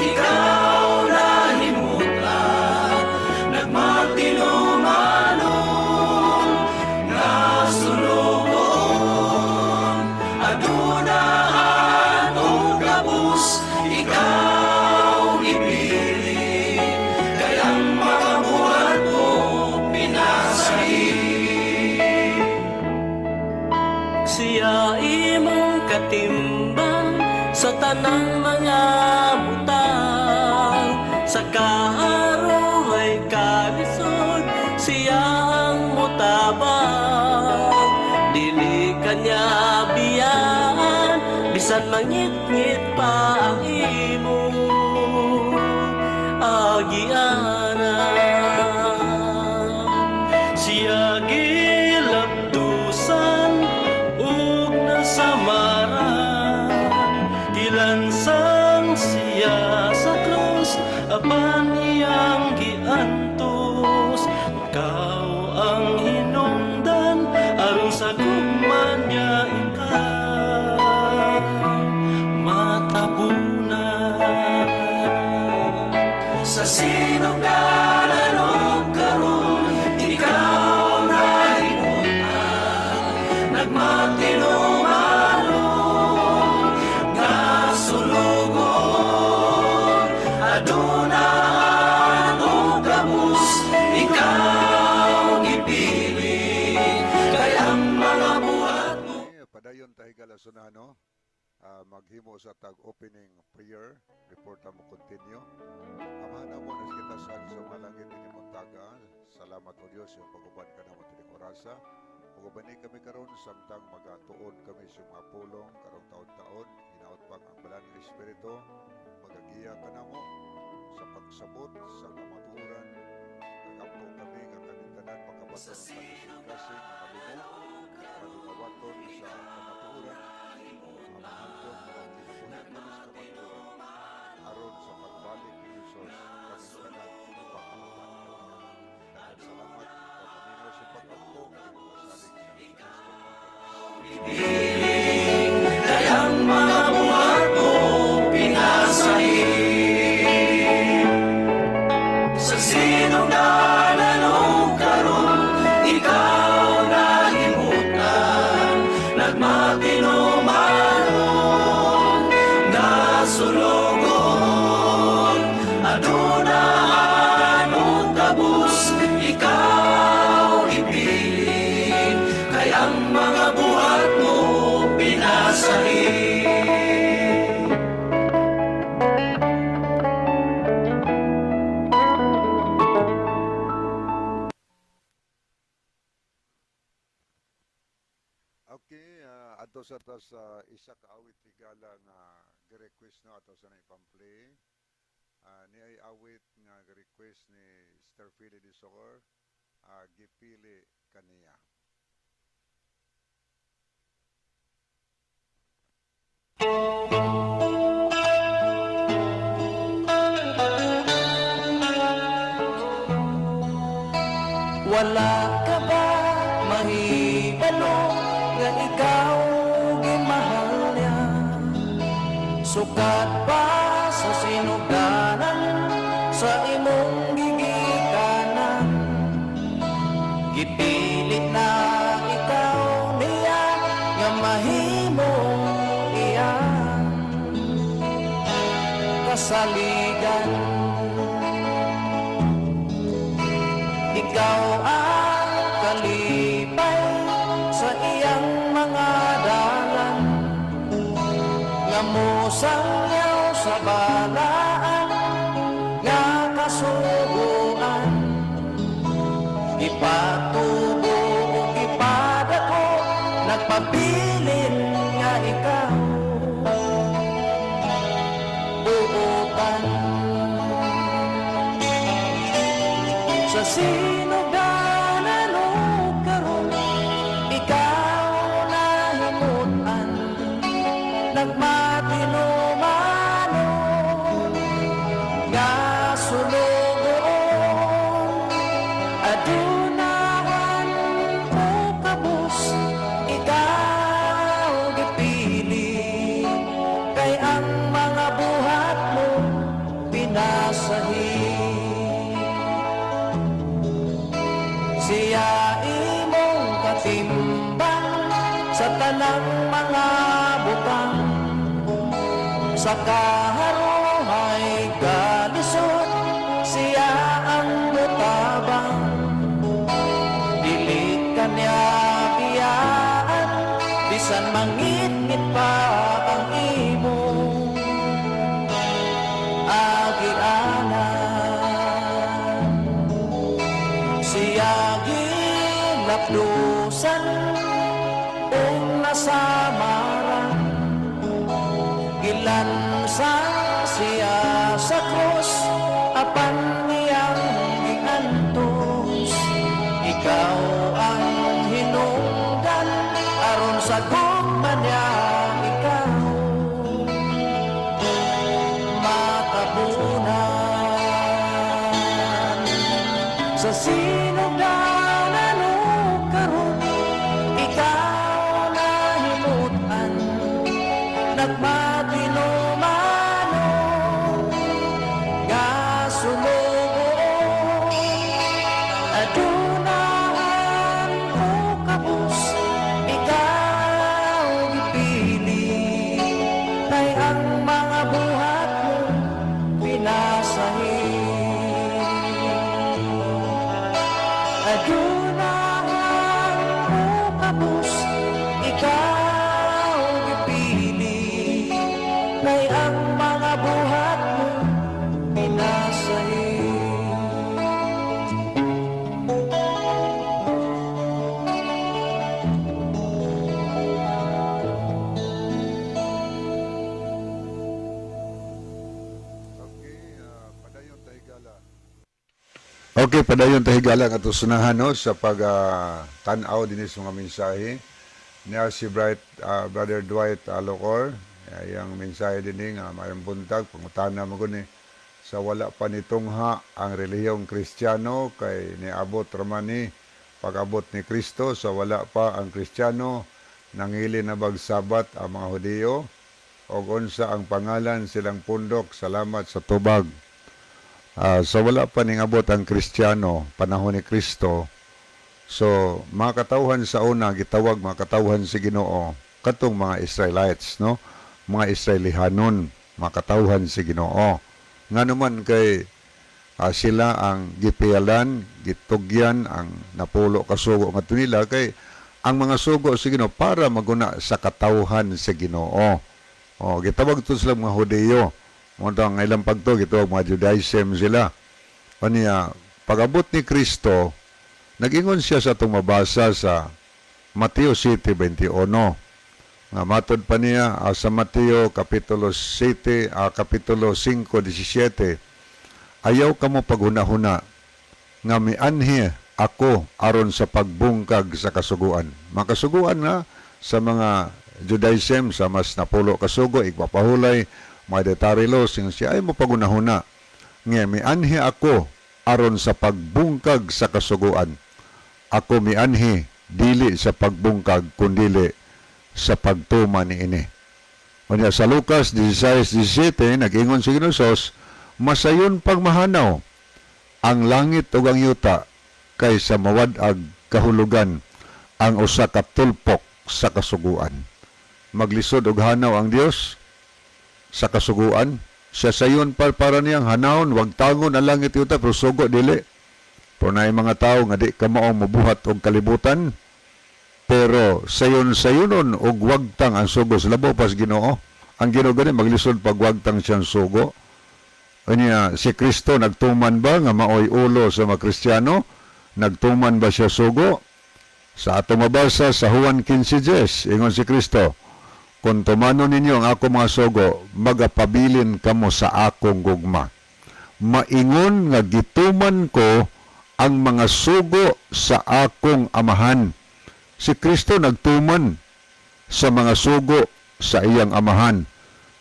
ikaw nahimutan, nagmatinumanon nga sulugoon. Aduna atong kabus, ikaw gipili, kay ang makabuhat mo pinasahi. Siya imong katimbang sa tanang mga butang. Sa kaharuhay kalisod, siya ang mutabang. Dili kanya biyaan, bisan mangit-ngit pa ang imong agianan. Siya gilapdusan ug nasamaran. Gilansang siya sa krus, apan iyang giantos. Ikaw ang hinungdan aron sa gugma niya ikaw matabunan. Sa sinugdanan og karon, ikaw nahimutan, nagmatinumanon nga sulugon. Aduna og kabus, ikaw gipili, kay ang mga buhat mo. Eh, padayon ta, higala sunano. Maghimo sa tag opening prayer before ta mo continue. Amahan namo na kita sa malangit ini taga. Salamat, O Dios, yung pag-uban ka namo tining orasa. Pag-ubani kami karon samtang magatuon kami sa mga pulong karong taon-taon. Hinaot pang ang Balaan nga Espiritu magagiya kanamo sa pagsabot sa kamatuoran. Nagampo kami nga kaming tanan makabaton sa kasing-kasing nga kalimo, malingawaton sa kamatuoran, ang mahantong nga kinabuhi kami sa kamatuoran aron sa pagbalik ni Jesus kaming tanan makauban kaniya. Daghang salamat. Ikaw paminaw sa pag-ampo masalig sa Kristo. Kay ang mga buhat mo pinasahi. Sa sinugdanan og karon, ikaw nahimutan, nagmatinumanon nga sulugon. Aduna og kabus, ikaw gipili, kay ang mga buhat mo pinasahi. Okay, adto sa ta sa isa ka awit, higala, nga gi-request no ato sa na ipam-play. Ni ay awit nga gi-request ni Sir Philly de Socor, "Gipili Kaniya." Wala ka ba mahibalo nga ikaw gimahal niya? Sukat pa sa sinugdanan sa imong gigikanan, gipilit na ikaw niya nga mahimong iya kasaligan. Ikaw ang kalipay sa iyang mga dalan nga mosangyaw sa balaan nga kasuguan. Ipatubo ug ipadako, nagpabilin nga ikaw buotan. Sa sinugdanan og karon, ikaw nahimutan, nagmatinumanon nga sulugoon. Adunahan o kabus, ikaw gipili, kay ang mga buhat mo pinasahi. Siya imong katimbang sa tanang mga butang. Sa kaharuhay kalisod, siya ang mutabang. Dili ka niya biyaan bisan mangitngit pa ang imong agianan. Siya gilapdusan ug nasamaran. Gilansang siya sa krus, apan iyang giantos. Ikaw Ikaw ang hinungdan aron sa gugma niya ikaw matabunan. Sa sinugdanan ug karon, ikaw nahimutan nagmatinumanon nga sumugo. Aduna ang kabus, ikaw gipili kay ang mga buhat mo pinasahi. Aduna ang kabus, ikaw gipili kay ang mga buhat mo pinasahi. Okay, padayon ta higala nga sunahan, no, sa pag tan-aw dinhi sa mga mensahe. Niya si Bright Brother Dwight Alocor, iyang mensahe dinhi nga mayong buntag, pangutana mo guni sa wala pa nitungha ang relihiyong Kristiyano kay niabot raman ni pag-abot ni Kristo. Sa wala pa ang Kristiyano, nangili na bag Sabat ang mga Hudiyo og unsa ang pangalan silang pundok? Salamat sa tubag. Sa wala pa ning abot ang Kristiyano, panahon ni Kristo, so mga katawhan sa una gitawag mga katawhan si Ginoo katong mga Israelites, no? Mga Israelihanon, mga katawhan si Ginoo. Ngano man kay sila ang gipiyalan, gitugyan ang napulo ka sugo ngadto nila, kay ang mga sugo sa Ginoo para maguna sa katawhan sa Ginoo. O, gitawag to sila mga Hudiyo. Mo ang ilang pagto gitawag mga Judaism sila. Kaniya, pag-abot ni Kristo, nag-ingon siya sa atong mabasa sa Mateo 7:21. Nga matod pa niya sa Mateo Kapitulo 7, Kapitulo 5:17, "Ayaw kamo paghunahuna nga mianhi ako aron sa pagbungkag sa kasuguan." Makasuguan na sa mga Judaism, sa mas napulo kasugo, igpapahulay, mga dietary laws, yung siya ay mo paghunahuna nga mianhi ako aron sa pagbungkag sa kasuguan. Ako mianhi dili sa pagbungkag kundili sa pagtuman niini. Unya sa Lucas 16:17, nag-ingon si Ginoo, "Masayon pagmahanaw ang langit ug ang yuta kaysa mawad-ag kahulugan ang usa ka tulpok sa kasuguan." Maglisod og hanaw ang Dios sa kasuguan. Siya sayon pa para niyang hanawon, wagtangon ang langit yuta, pero sugo dili. Pero naay mga tao nga di kamao mobuhat og kalibutan, pero sayon sayonon og wagtang ang sugo sa labaw pas Ginoo. Ang Ginoo gani maglisod pag wagtang siyang sugo. Unya si Kristo nagtuman ba nga maoy ulo sa mga Kristiyano? Nagtuman ba siya sugo? Sa atong mabasa sa Juan 15:10, ingon si Kristo, "Kung tumanon ninyo ang ako mga sugo, magapabilin kamo sa akong gugma. Maingon nga gituman ko ang mga sugo sa akong Amahan." Si Kristo nagtuman sa mga sugo sa iyang Amahan.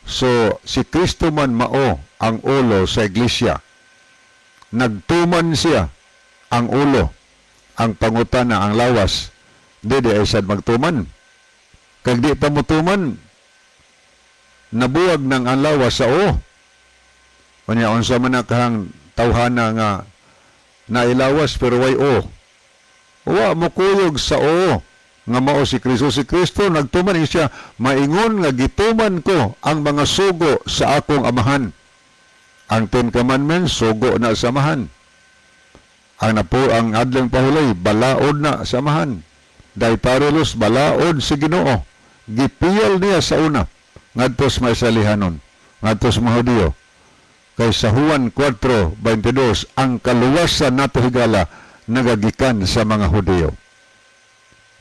So, si Kristo man mao ang ulo sa iglesia. Nagtuman siya ang ulo, ang pangutana ang lawas. Di di ay sad magtuman. Kag di pa motuman, nabuwag ng ang lawas sa o. Unya unsa man na kahang tawhana nga nailawas pero way o? Wa mo kuyog sa o nga mao si Kristo. Si Kristo nagtuman siya, "Maingon nga gituman ko ang mga sugo sa akong Amahan." Ang Ten Commandments, sugo na sa Amahan. Ang napo ang adlang pahulay, balaod na sa Amahan. Dietary laws, balaod sa Ginoo. Gipiyal niya sa una ngadto sa mga Israelihanon, ngadto sa mga Hudiyo. Kay sa Juan 4:22, ang kaluwasan nato higala nagagikan sa mga Hudiyo.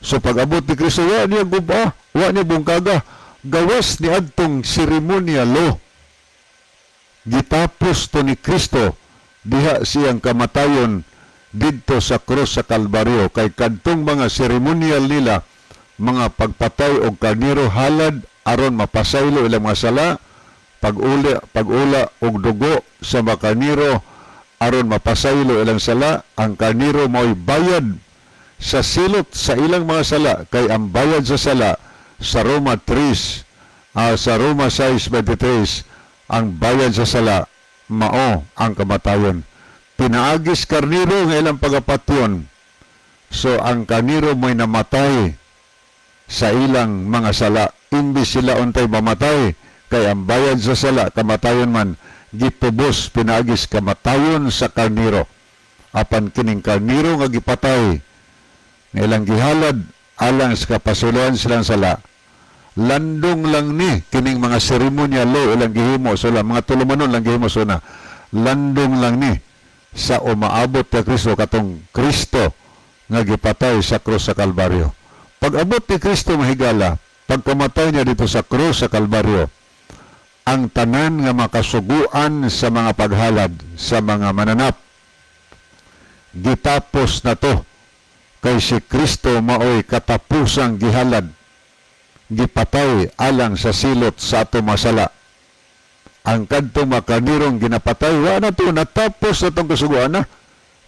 So pag-abot ni Kristo, wa niya guba, wa niya bungkaga, gawas ni adtong seremonya law. Gitapos to ni Kristo diha siyang kamatayon. didto sa krus sa Kalbaryo, kay kadtong mga seremonial nila, mga pagpatay og karnero, halad aron mapasaylo ilang mga sala, pag-uli, pag-ula og dugo sa mga karnero aron mapasaylo ilang sala. Ang karnero mao'y bayad sa silot sa ilang mga sala, kay ang bayad sa sala sa Roma 3, sa Roma 6:23, ang bayad sa sala mao ang kamatayon. Pinaagis karnero nga ilang pagapatyon, so ang karnero mo'y namatay sa ilang mga sala imbis sila untay mamatay, kay ang bayad sa sala kamatayon man. Gitubos pinaagis kamatayon sa karnero. Apan kining karnero nga gipatay, nga ilang gihalad alang sa kapasayloan silang sala, landong lang ni kining mga seremonya lo ilang gihimo so lang, mga tulumanon lang gihimo, so na landong lang ni sa umaabot ka Kristo, katong Kristo nga gipatay sa krus sa Kalbaryo. Pag abot ni Kristo, mahigala, pagkamatay niya dito sa krus sa Kalbaryo, ang tanan nga makasuguan sa mga paghalad sa mga mananap, gitapos na to, kay si Kristo maoy katapusang gihalad, gipatay alang sa silot sa ato masala. Ang kadtong makanirong ginapatay, wa na to, natapos na tong kasuguan na,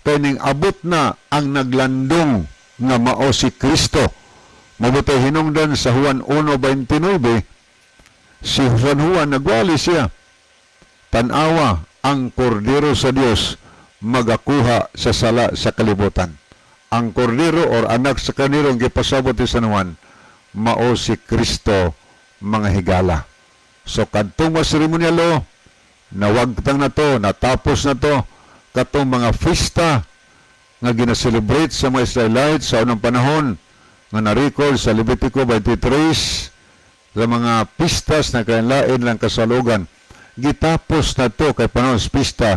kay ning abot na ang naglandong nga mao si Kristo. Mabutay hinungdan sa Juan 1:29, si San Juan nagwali siya, "Tanawa ang kordero sa Dios, magakuha sa sala sa kalibutan." Ang kordero or anak sa karnero ang gipasabot ni San Juan, mao si Kristo, mga higala. So kadtong mga seremonyalo, nawagtang na to, natapos na to. Katong mga fiesta nga gina-celebrate sa mga Israelites sa unang panahon nga na-record sa Levitico 23, sa mga pistas na kainlain lang kasalugan, gitapos na to, kay panahon sa pista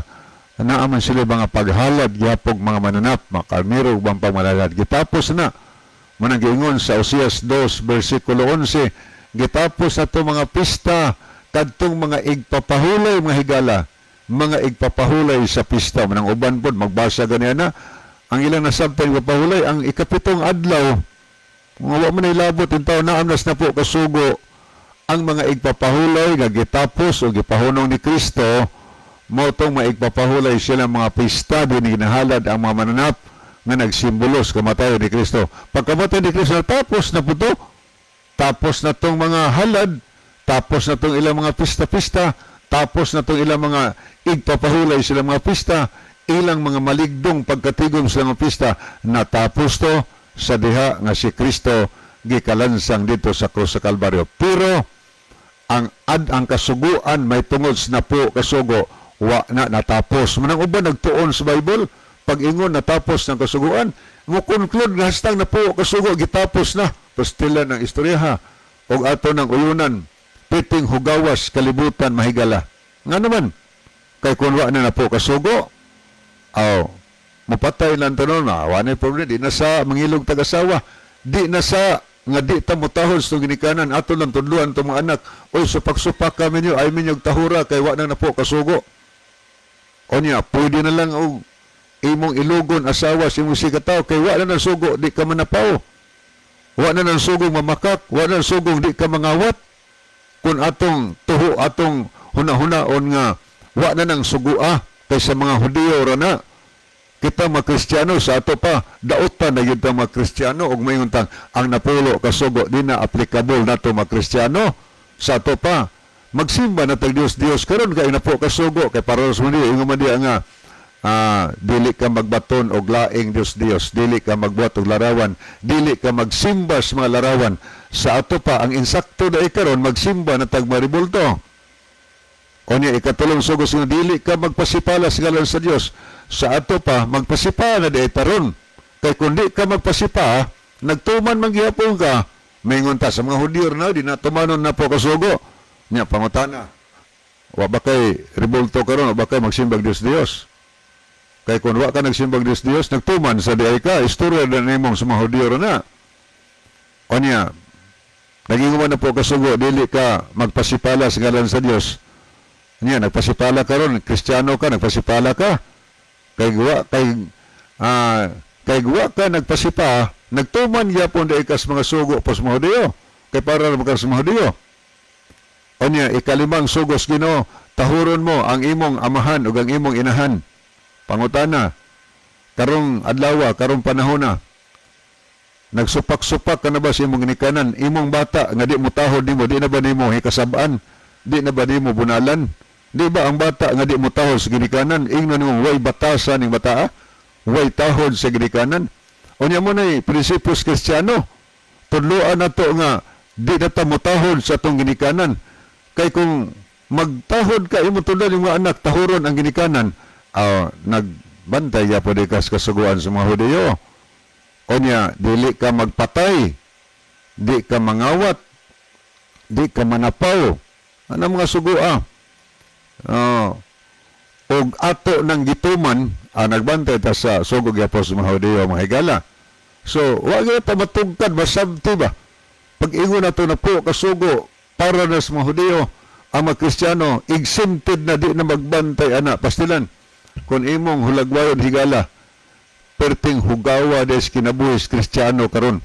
naaman sila mga paghalad gihapog mga mananap, mga karnero ug ubang pamalalad. Gitapos na. Manang giingon sa Oseas 2 versikulo 11, gitapos na to mga pista, kadtong mga igpapahulay, mga higala, mga igpapahulay sa pista. Manang uban pod magbasa ganiya na ang ilang nasabtan, igpapahulay ang ikapitong adlaw. Nga wa man ilabot in taon naamnas na po kasugo. Ang mga igpapahulay nga gitapos o gipahunong ni Kristo mao tong maigpapahulay sila mga pista din ginahalad ang mga mananap nga nagsimbolo sa kamatayon ni Kristo. Pagkamatay ni Kristo, tapos na po to. Tapos na tong mga halad, tapos na tong ilang mga pista-pista, tapos na tong ilang mga igpapahulay sila mga pista, ilang mga maligdong pagkatigom sa mga pista, natapos to sa diha nga si Kristo gikalansang dito sa krus sa Kalbaryo. Pero ang ad ang kasuguan may tungod sa napo kasugo, wa na natapos. Manang uban nagtuon sa Bible, pag ingon natapos ng kasuguan, mo conclude nga hastang napo kasugo gitapos na. Pastila ng istorya ha. Og ato ng uyunan, piting hugawas kalibutan, mahigala. Nga naman, kay kung wa na napo kasugo, aw, mapatay lang tanon, na, wa na problema, di na sa mangilog tag-asawa, di na sa nga di ta motahod sa ginikanan, ato lang tudluan itong mga anak, "Oy, supak-supak kami niyo, ay minyog tahura kay wa na napo kasugo." Onya, pwede na lang og imong ilugon asawa sa imong sikataw kay wa na nang sugo di ka manapaw. Wa na nang sugong mamakak, wa na nang sugong di ka mangawat. Kung atong tuho, atong huna-hunaon nga wa na nang sugua kay sa mga Hudiyo ra na. Kita mga Kristiyano sa ato pa, daot pa na yun ta mga Kristiyano og mayon tang ang napulo kasugo di na applicable nato mga Kristiyano sa ato pa. Magsimba na tag Dios Dios karon kay napo kasugo, kay para sa mundi ingon man diya nga dili ka magbaton og laing Dios Dios, dili ka magbuhat og larawan, dili ka magsimba sa mga larawan. Sa ato pa, ang insakto dai karon magsimba na tag maribulto. O niya, ikatulong sugo nga dili ka magpasipala sa ngalan sa Dios. Sa ato pa, magpasipa na di taron. Kay kung di ka magpasipa, nagtuman man gihapon ka. Maingon ta sa mga Hudiyo na, di na tumanon na po kasugo. Nya, pangutana. Wa ba kay rebulto karon, wa ba kay magsimbag Dios Dios? Kay kung wa ka nagsimbag Dios Dios, nagtuman sa diay ka, istorya na nimong sa mga Hudiyo na. O niya, naging na po kasugo, dili ka magpasipala sa ngalan sa Dios. Niya, nagpasipala ka ron, Kristiyano ka, nagpasipala ka. Kay gawa, kay Kay wa ka nagpasipa, nagtuman gyapon di kas mga sugo pos mga Hudiyo. Kay para ra ka sa mga Hudiyo. Unya, ikalimang sugos Ginoo, tahuron mo ang imong amahan ug ang imong inahan. Pangutana, karong adlaw, karong panahona, nagsupak-supak ka na ba sa imong ginikanan, imong bata nga di mo tahod nimo, di na ba nimo hikasab-an, di na ba nimo bunalan? Di ba ang bata nga di mo tahod sa ginikanan, ingnon nimo way batasan ning bata, way tahod sa ginikanan? Unya mo na'y prinsipyos Kristiyano, tudloan nato nga di na ta motahod sa atong ginikanan. Kay kung magtahod ka, imo tudloan yung mga anak, tahuron ang ginikanan, nagbantay ya pwede kas kasuguan sa mga Hudiyo. Unya, dili ka magpatay, di ka mangawat, di ka manapaw. Ano mga sugua? Og ato nang gituman, nagbantay ta sa sugo gyapon sa mga Hudiyo, mga higala. So, wa gyud ta matugkad, masabti ba? Pag ingon nato na po kasugo para na sa mga Hudiyo, ang mga Kristiyano, exempted na di na magbantay ana. Pastilan, kung imong hulagwayon, higala, perting hugawa des kinabuhis Kristiyano karon.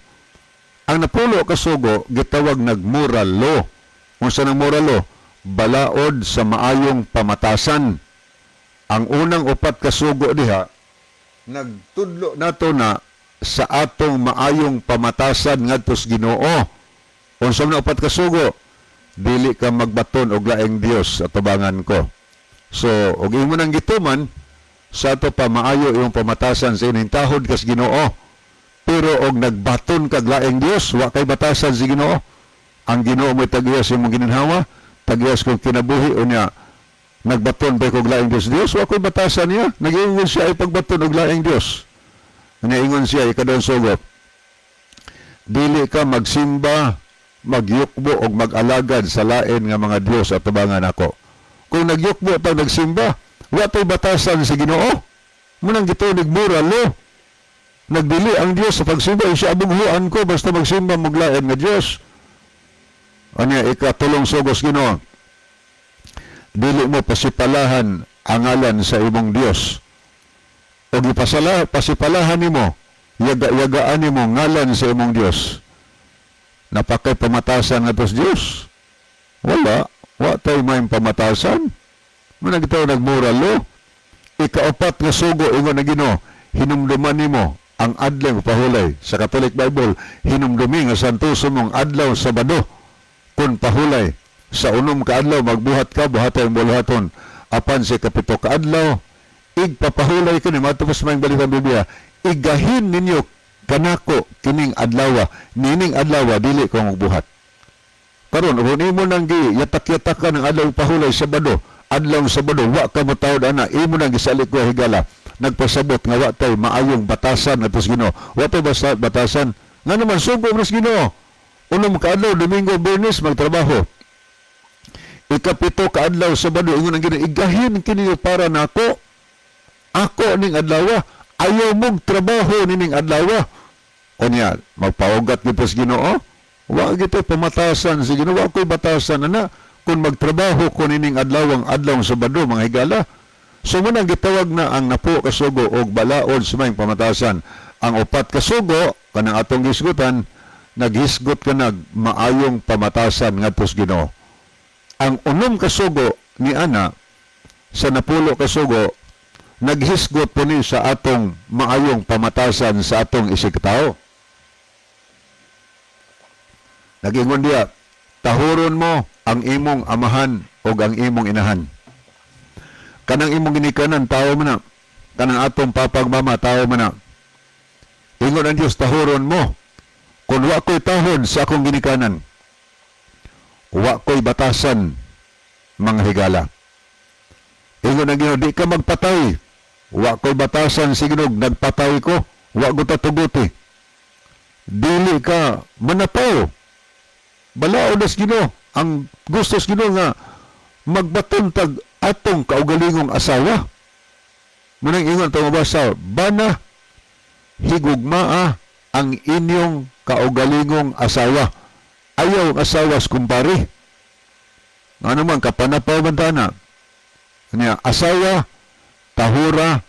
Ang napulo kasugo gitawag nag moral law. Unsa nang moral law? Balaod sa maayong pamatasan. Ang unang upat kasugo diha nagtudlo nato na sa atong maayong pamatasan ngadto sa Ginoo. Unsa man ang upat kasugo? Dili ka magbaton og laing Dios sa tubangan ko. So, og imo nang gituman, sa ato pa maayo imong pamatasan sa ining tahod kas Ginoo. Pero og nagbaton kag laing Dios, wa kay batasan sa Ginoo. Ang Ginoo mo'y tag-iya sa imong gininhawa, tag-iya sa kong kinabuhi. Unya nagbaton pa kog laing Dios Dios, wa ko'y batasan niya. Nag-ingon siya ay pagbaton og laing Dios. Naingon siya, ikaduhang sugo, dili ka magsimba, magyukbo og mag-alagad sa lain nga mga Dios at tubangan ako. Kung nagyukbo pag nagsimba, wa to'y batasan sa Ginoo. Munang gitunig moral law. Nagdili ang Dios sa pagsimba, siya abughuan ko basta magsimba mo lain nga Dios. Anya, ikatulong sugos Ginoo, dili mo pasipalahan ang ngalan sa imong Dios. Og ipasala pasipalahan nimo, yaga-yagaan nimo ngalan sa imong Dios. Napakay pamatasan nga sa Dios? Wala, wa tay may pamatasan. Muna gitaw nagmoral law. Ikaapat nga sugo, ingon na Ginoo, hinumduman nimo ang adlaw pahulay. Sa Catholic Bible, hinumdumi nga santoso mong adlaw Sabado kun pahulay. Sa 6 ka adlaw magbuhat ka, buhatay ang buluhaton. Apan sa 7 ka adlaw, igpapahulay kini, matupos may balitang Biblia, igahin ninyo kanako kining adlawa, nining adlawa dili ko magbuhat. Karon kung imo nang gi yatak-yatak ka ng adlaw pahulay Sabado, adlaw Sabado wa ka motawod ana, imo nang gisalik ko, higala, nagpasabot nga wa tay maayong batasan atos Ginoo. Wa tay basta batasan nga naman sugo mas Ginoo. 6 ka adlaw, Domingo, Biyernes, magtrabaho. 7 ka adlaw Sabado, ingon ang Ginoo, igahin kini para nako. Ako ning adlaw, ayaw mong trabaho nining adlaw. Unya, magpaugat gid sa Ginoo. Wa gid pamatasan sa Ginoo, wa ko'y batasan ana kung magtrabaho ko nining adlaw, ang adlaw Sabado, mga higala. So mo nang gitawag na ang napo kasugo og balaod sa may pamatasan. Ang upat kasugo kanang atong gisgutan, naghisgot ka nag maayong pamatasan ngadto sa Ginoo. Ang 6 kasugo ni ana sa 10 kasugo naghisgot po ni sa atong maayong pamatasan sa atong isigtao. Nagingon diya, tahuron mo ang imong amahan o ang imong inahan. Kanang imong ginikanan, tao man na. Kanang atong papag mama, tao man na. Ingon ang Diyos, tahuron mo. Kung wa ko'y tahod sa akong ginikanan, wa ko'y batasan, mga higala. Ingon ang Ginoo, di ka magpatay. Wa ko'y batasan sa Ginoo, nagpatay ko, wa ko tatuguti. Dili ka manapaw. Balaod as Ginoo, ang gusto sa Ginoo nga magbaton tag atong kaugalingong asawa. Munang ingon itong mabasa, bana higugmaa ang inyong kaugalingong asawa. Ayaw ang asawa sa kumpare. Ano man, kapanapaw man tana. Kanya, asawa, tahura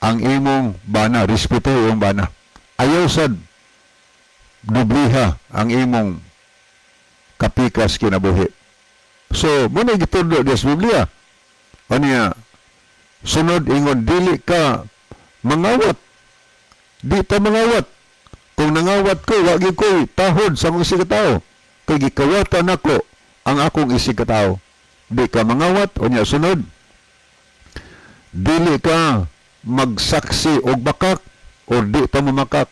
Ang imong bana, respeto imong bana. Ayaw sad dubliha ang imong kapikas kinabuhi. So, mao na gitudlo diya sa Biblia. Anya, sunod ingon, dili ka mangawat. Di ta mangawat. Kung nangawat ko, wa gyud ko'y tahod sa akong isig katao. Kay gikawatan nako ang akong isig katao. Di ka mangawat, unya sunod, dili ka magsaksi og bakak o di ta mamakak.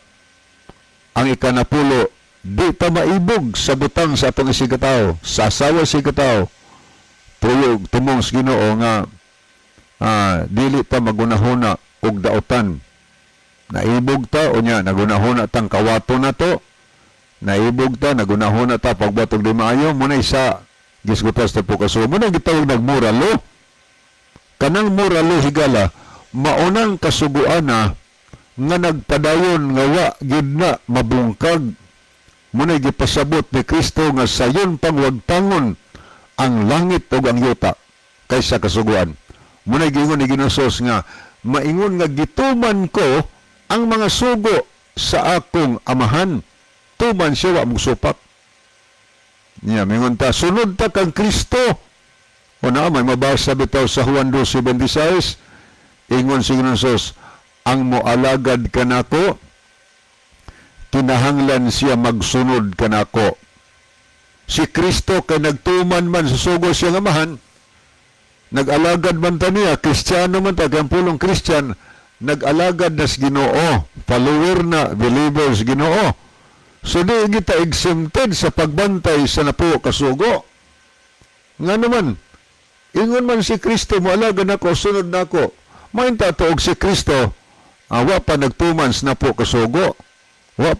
Ang ikanapulo, di ta maibog sa butang sa atong isig katao, sa asawa sa isig katao. Tuyo tumong sa Ginoo nga dili ta magunahuna og daotan. Naibog ta, unya nagunahuna tang kawato na to. Naibog ta, nagunahuna ta pagbuhat og di maayo, mao na isa gisgutan sa napulo ka. Mao na gitawag nag moral law. Kanang moral law, higala, maunang kasuguan na nga nagpadayon nga wa gid na mabungkag. Mao na gipasabot ni Kristo nga sayon pangwagtangon ang langit ug ang yuta kaysa kasuguan. Mao na giingon ni Ginoong Hesus nga maingon nga gituman ko ang mga sugo sa akong Amahan. Tuman siya, wa supak. Niya, mingon ta, sunod ta kang Kristo. O na, may mabasa bitaw sa Juan 12:26. Ingon si Ginoong Hesus, ang moalagad kanako, kinahanglan siya magsunod kanako. Si Kristo kay nagtuman man sa sugo siyang Amahan, nag-alagad man ta niya, Kristiyano man ta, kay ang pulong Christian, nag-alagad na sa Ginoo, follower na, believer sa Ginoo. So di kita exempted sa pagbantay sa napulo kasugo. Nga naman, ingon man si Kristo, moalagad nako, sunod nako. Mainta to og si Kristo, wa pa nagtuman sa napulo kasugo. Wa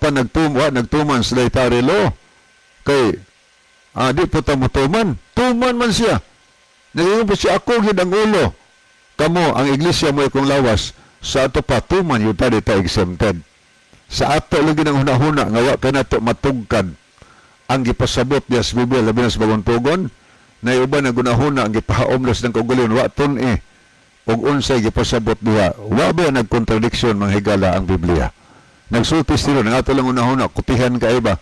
nagtuman sa dietary law. Kay, di po ta motuman. Tuman man siya. Nagayon po siya, ako gid ang ulo. Kamo, ang iglesia mo akong lawas. Sa ato pa, tuman yun ta, di ta exempted. Sa ato lagi ng hunahuna, nga wa ka nato matugkad ang gipasabot niya sa Biblia, labi na sa Bagong Tugon, na uban na gunahuna ang gipahaom na sa kaugalingon, wa tun eh, ug unsay gipasabot diha. Wa ba nagkontradiksyon, mga higala, ang Biblia? Nagsulti sila, nga ato lang hunahuna, kutihan ka iba.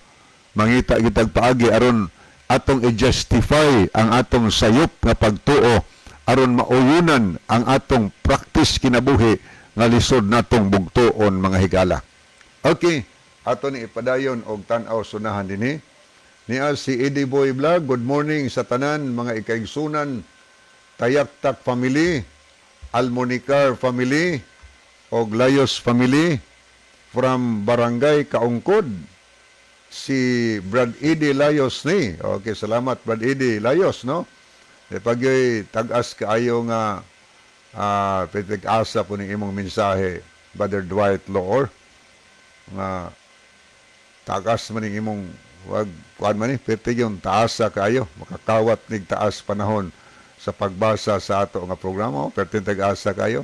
Mangita gitag paagi aron atong i-justify ang atong sayop nga pagtuo, aron mauyunan ang atong practice kinabuhi nga lisod natong bugtuon, mga higala. Okay, ato ni ipadayon og tan-aw sunahan dinhi. Niya si Eddie Boy Vlog, good morning sa tanan mga ikaigsunan, Tayaktak family, Almonicar family, og Layos family from Barangay Kaungkod. Si Brad Eddie Layos ni. Okay, salamat, Brad Eddie Layos, no? E pag tag-as kaayo nga asa po ning imong mensahe, Brother Dwight Loor, nga tagas man ning imong wag kuan man ni perti yung taasa kaayo makakawat nig taas panahon sa pagbasa sa ato nga programa. Perti tag-asa kayo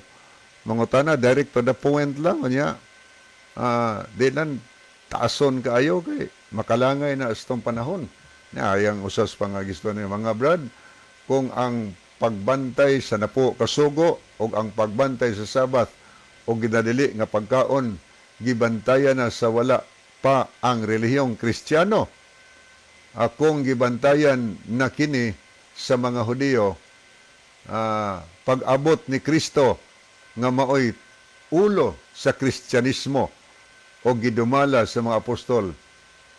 mangutana, direct to the point lang unya, di lang taason kaayo kay makalangay na astong panahon na ayang usas pa nga gisto ni mga brad. Kung ang pagbantay sa napulo kasugo o ang pagbantay sa Sabath o ginadili nga pagkaon gibantayan na sa wala pa ang relihiyong Kristiyano, akong gibantayan na kini sa mga Hudiyo, pag-abot ni Kristo nga maoy ulo sa Kristyanismo o gidumala sa mga apostol,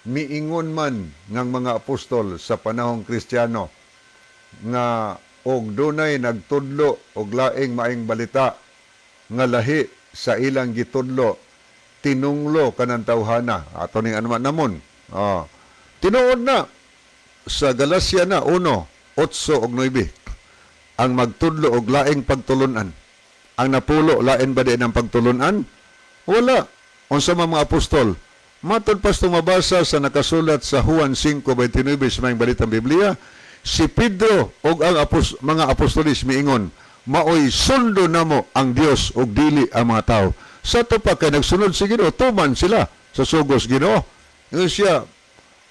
miingon man ng mga apostol sa panahong Kristiyano nga og dunay nagtudlo og laing maayong balita nga lahi sa ilang gitudlo, tinunglo kanang tawhana. Ato ning anuman namon, oh. Tinuod na sa Galacia na 1:8 ug 9 ang magtudlo og laing pagtulunan. Ang napulo, lain ba din ang pagtulunan? Wala. Unsa man mga apostol? Matod pas mabasa sa nakasulat sa Juan 5:29 sa Maayong Balitang Biblia, si Pedro ug ang mga apostolis miingon, maoy sundo namo ang Dios ug dili ang mga tao. Sa ato pa kay nagsunod si Ginoo, tuman sila sa sugos Ginoo. Ingon siya,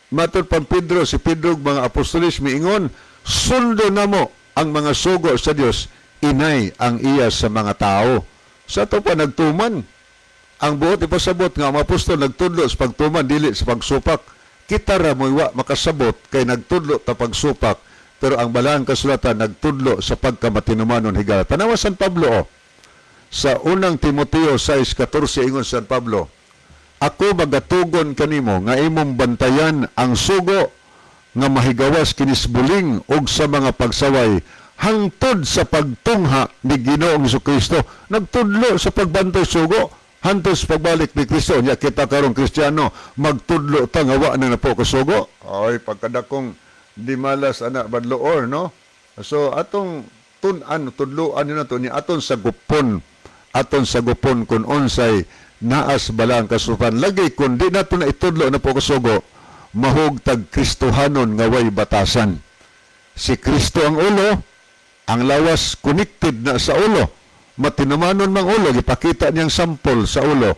matod pang Pedro, si Pedro ug mga apostolis miingon, sundo namo ang mga sugo sa Dios, inay ang iya sa mga tao. Sa ato pa nagtuman. Ang buot ipasabot nga ang mga apostol nagtudlo sa pagtuman, dili sa pagsupak. Kita ra mo'y wa makasabot kay nagtudlo ta pagsupak, pero ang Balaang Kasulatan nagtudlo sa pagkamatinumanon, higala. Tanawa San Pablo oh. Sa Unang Timoteo 6:14, ingon San Pablo, "Ako magatugon kanimo nga imong bantayan ang sugo nga mahigawas kinis buling og sa mga pagsaway hangtod sa pagtungha ni Ginoong Kristo." Nagtudlo sa pagbantay sugo hangtod sa pagbalik ni Kristo. Nya kita karong Kristiyano, magtudlo ta nga wa na napo kasugo. Ay, pagkadakong dimalas ana badloor, no? So atong tun-an, tudloan ni nato ni aton sagupon, aton sagupon kung unsay naas Balaang Kasulatan. Lagi kun di nato na itudlo na po kasugo, mahug tag Kristohanon nga way batasan. Si Kristo ang ulo, ang lawas connected na sa ulo. Matinumanon mang ulo, gipakita niyang sampol sa ulo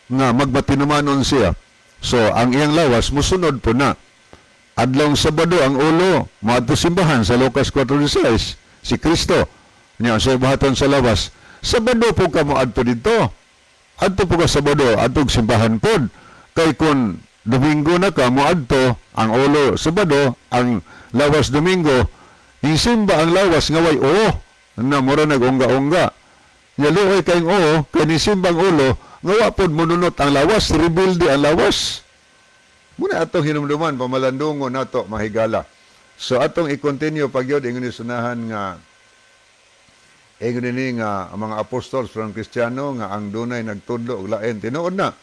nga magmatinumanon siya. So ang iyang lawas musunod po na. Adlong Sabado ang ulo moadto simbahan sa Lucas 4:16, si Kristo. Nya sa buhaton sa lawas? Sabado po ka mo adto dito. Adto po ka Sabado, adto simbahan pod. Kay kun Domingo na ka mo adto, ang ulo Sabado, ang lawas Domingo, isimba ang lawas nga way oo na mura nag-ungga-ungga. Nya luoy kayong oo, kay nisimba ang ulo, nga wa pod monunot ang lawas, rebelde ang lawas. Muna atong hinumduman, pamalandungo nato, mahigala. So atong i-continue pagyod ingon ni sunahan nga ingon ni nga ang mga apostols from Kristiyano nga ang dunay nagtudlo og lain. Tinuod na.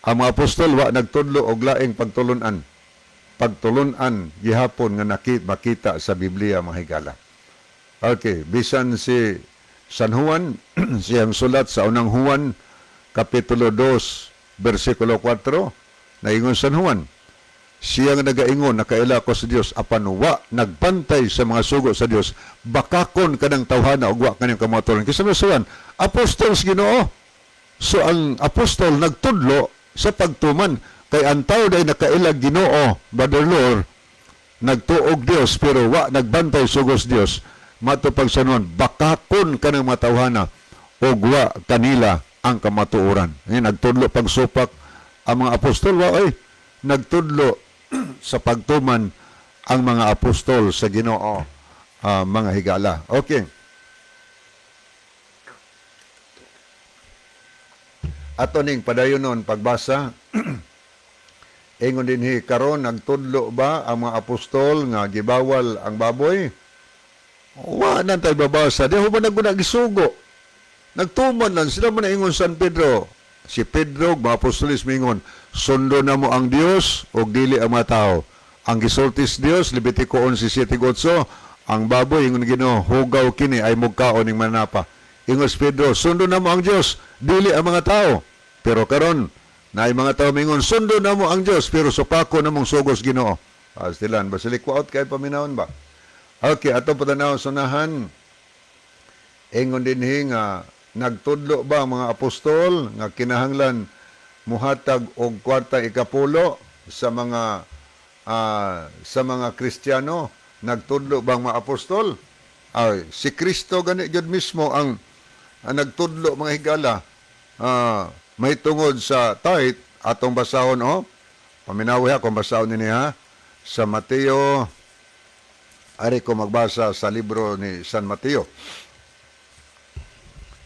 Ang mga apostol wa nagtudlo og laing pagtulunan. Pagtulunan gihapon nga makita sa Biblia, mga higala. Okay, bisan si San Juan, siyang sulat sa Unang Juan, Kapitulo 2, versikulo 4, naingon San Juan, "Siya nga nagaingon, 'Nakaila ko sa Dios,' apan wa nagbantay sa mga sugo sa Dios, bakakon kanang tawhana ug wa kaniyang kamatuoran." Kinsa man Juan? Apostols Ginoo. So ang apostol nagtudlo sa pagtuman kay ang tao day nakaila Ginoo, Brother Lord, nagtuog Dios pero wa nagbantay sugos Dios. Mato pag San Juan, bakakon kanang mga tawhana ug wa kanila ang kamatuoran. Eh, nagtudlo pagsupak ang mga apostol? Wa ay nagtudlo sa pagtuman ang mga apostol sa Ginoo, mga higala. Okay. Ato ning padayonon pagbasa. Ingon dinhi karon, nagtudlo ba ang mga apostol nga gibawal ang baboy? Wa na tay babasa. Di ho ba naguna gisugo? Nagtuman lang sila man. Ingon San Pedro. Si Pedro, mga apostolis mingon, "Sundo na mo ang Dios og dili ang mga tao." Ang gisultis Dios, Levitico 11:7-8, ang baboy, ingon Ginoo, hugaw kini ay mugkaon ning manapa. Ingon si Pedro, "Sundo na mo ang Dios, dili ang mga tao." Pero karon, naay mga tao mingon, "Sundo na mo ang Dios, pero supako na mong sugos Ginoo." Pastilan, basilik out kay paminawon ba? Okay, ato patanaw sunahan. Ingon dinhi nga nagtudlo ba ang mga apostol nga kinahanglan muhatag og kwarta ikapulo sa mga Kristiyano? Nagtudlo ba ang mga apostol? Ay, si Kristo gani gyud mismo ang nagtudlo, mga higala. May tungod sa tithe, atong basahon oh. Paminawi ha kung basahon nini ha. Sa Mateo, ari ko magbasa sa libro ni San Mateo.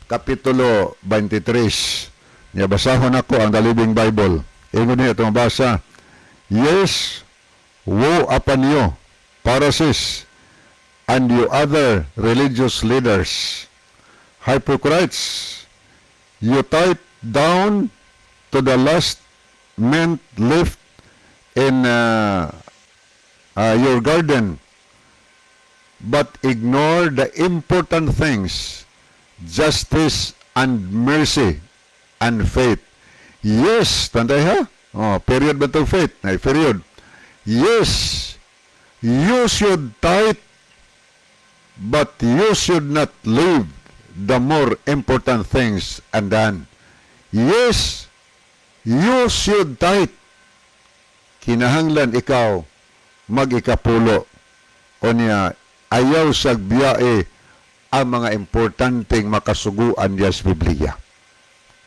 Kapitulo 23. Nya basahon ako ang The Living Bible. Ingon niya itong basa. "Yes, woe upon you, Pharisees, and you other religious leaders, hypocrites, you tithe down to the last mint left in your garden, but ignore the important things, justice and mercy and faith. Yes," tanda'y ha? Oh, period ba itong faith? Ay, period. "Yes, you should tithe, but you should not leave the more important things undone." Yes, you should tithe. Kinahanglan ikaw mag-ikapulo. O niya, ayaw sa biyae Ang mga importanteng makasuguan diya sa Biblia.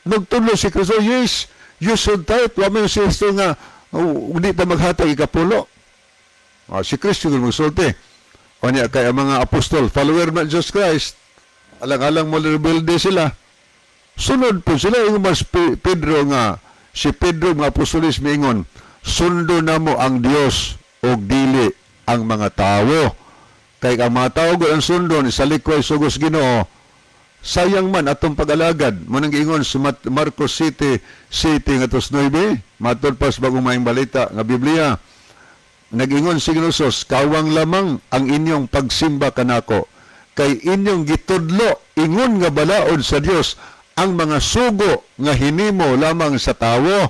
Nagtudlo si Kristo, yes, you should tithe. Wa man si Kristo nga, oh, hindi ta maghatag ikapulo. Ah, si Kristo yung magsulti. O niya, kay ang mga apostol, follower na Jesus Christ, alang-alang mo rebelde sila. Sunod po sila, yung mas Pedro nga, si Pedro nga apostolis miingon, "Sundo namo ang Dios og dili ang mga tawo." Kay ang mga tawo gud ang sundon sa likway sugos Ginoo, sayang man atong pag-alagad. Mo nang giingon sa Marcos City, City nga tos 9, matod pa sa Bagong Maayong Balita nga Biblia. Nag-ingon si Ginoo, "Kawang lamang ang inyong pagsimba kanako kay inyong gitudlo ingon nga balaod sa Dios ang mga sugo nga hinimo lamang sa tawo."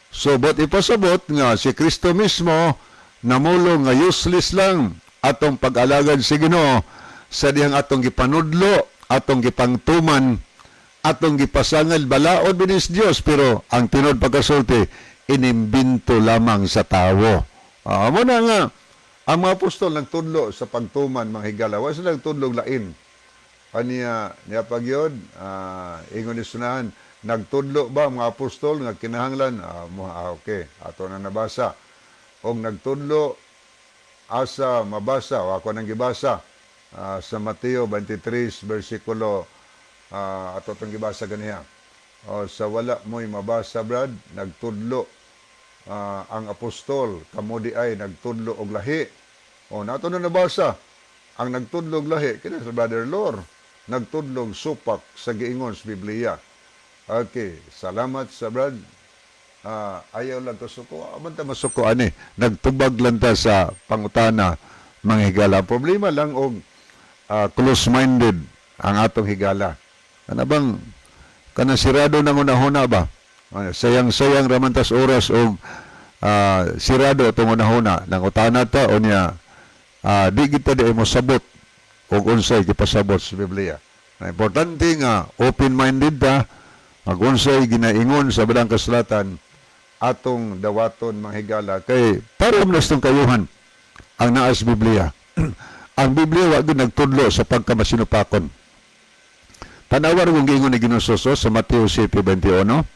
So, bot ipasabot nga si Kristo mismo namulong nga useless lang atong pag-alagad si Ginoo sa dihang atong gipanudlo, atong gipangtuman, atong gipasangal balaod binis Dios, pero ang tinuod pagkasulti inimbento lamang sa tawo. Ah, mo na nga ang mga apostol nagtudlo sa pagtuman, mga higala, wa sila nagtudlo lain. Aniya niya pagyod, ingon ni sunahan, nagtudlo ba ang mga apostol nga kinahanglan okay, ato na nabasa og nagtudlo asa mabasa o ako nang gibasa sa Mateo 23 bersikulo ato tong gibasa ganiha. O, sa wala mo'y mabasa, Brad, nagtudlo ang apostol, kamo di ay nagtudlo og lahi. O, nato na nabasa ang nagtudlo og lahi kini sa Brother Lor, nagtudlog supak sa giingon sa Biblia. Okay, salamat sa Brad. Ayaw lang kasuko. Aman ta masuko ani. Nagtubag lang ta sa pangutana, mga higala. Ang problema lang og close-minded ang atong higala. Kana bang kana sirado nang unahuna ba? Sayang-sayang raman tas oras og sirado atong unahuna. Nang utana ta o niya di kita di mo sabot og unsay gipasabot sa Biblia. Na importante nga open-minded ta, magunsay ginaingon sa Balaang Kasulatan atong dawaton, mga higala, kay para man tong kayuhan ang naa sa Biblia. Ang Biblia wa gyud nagtudlo sa pagkamasinupakon. Tanawa kung giingon ni Ginoong Hesus sa Mateo 7:21,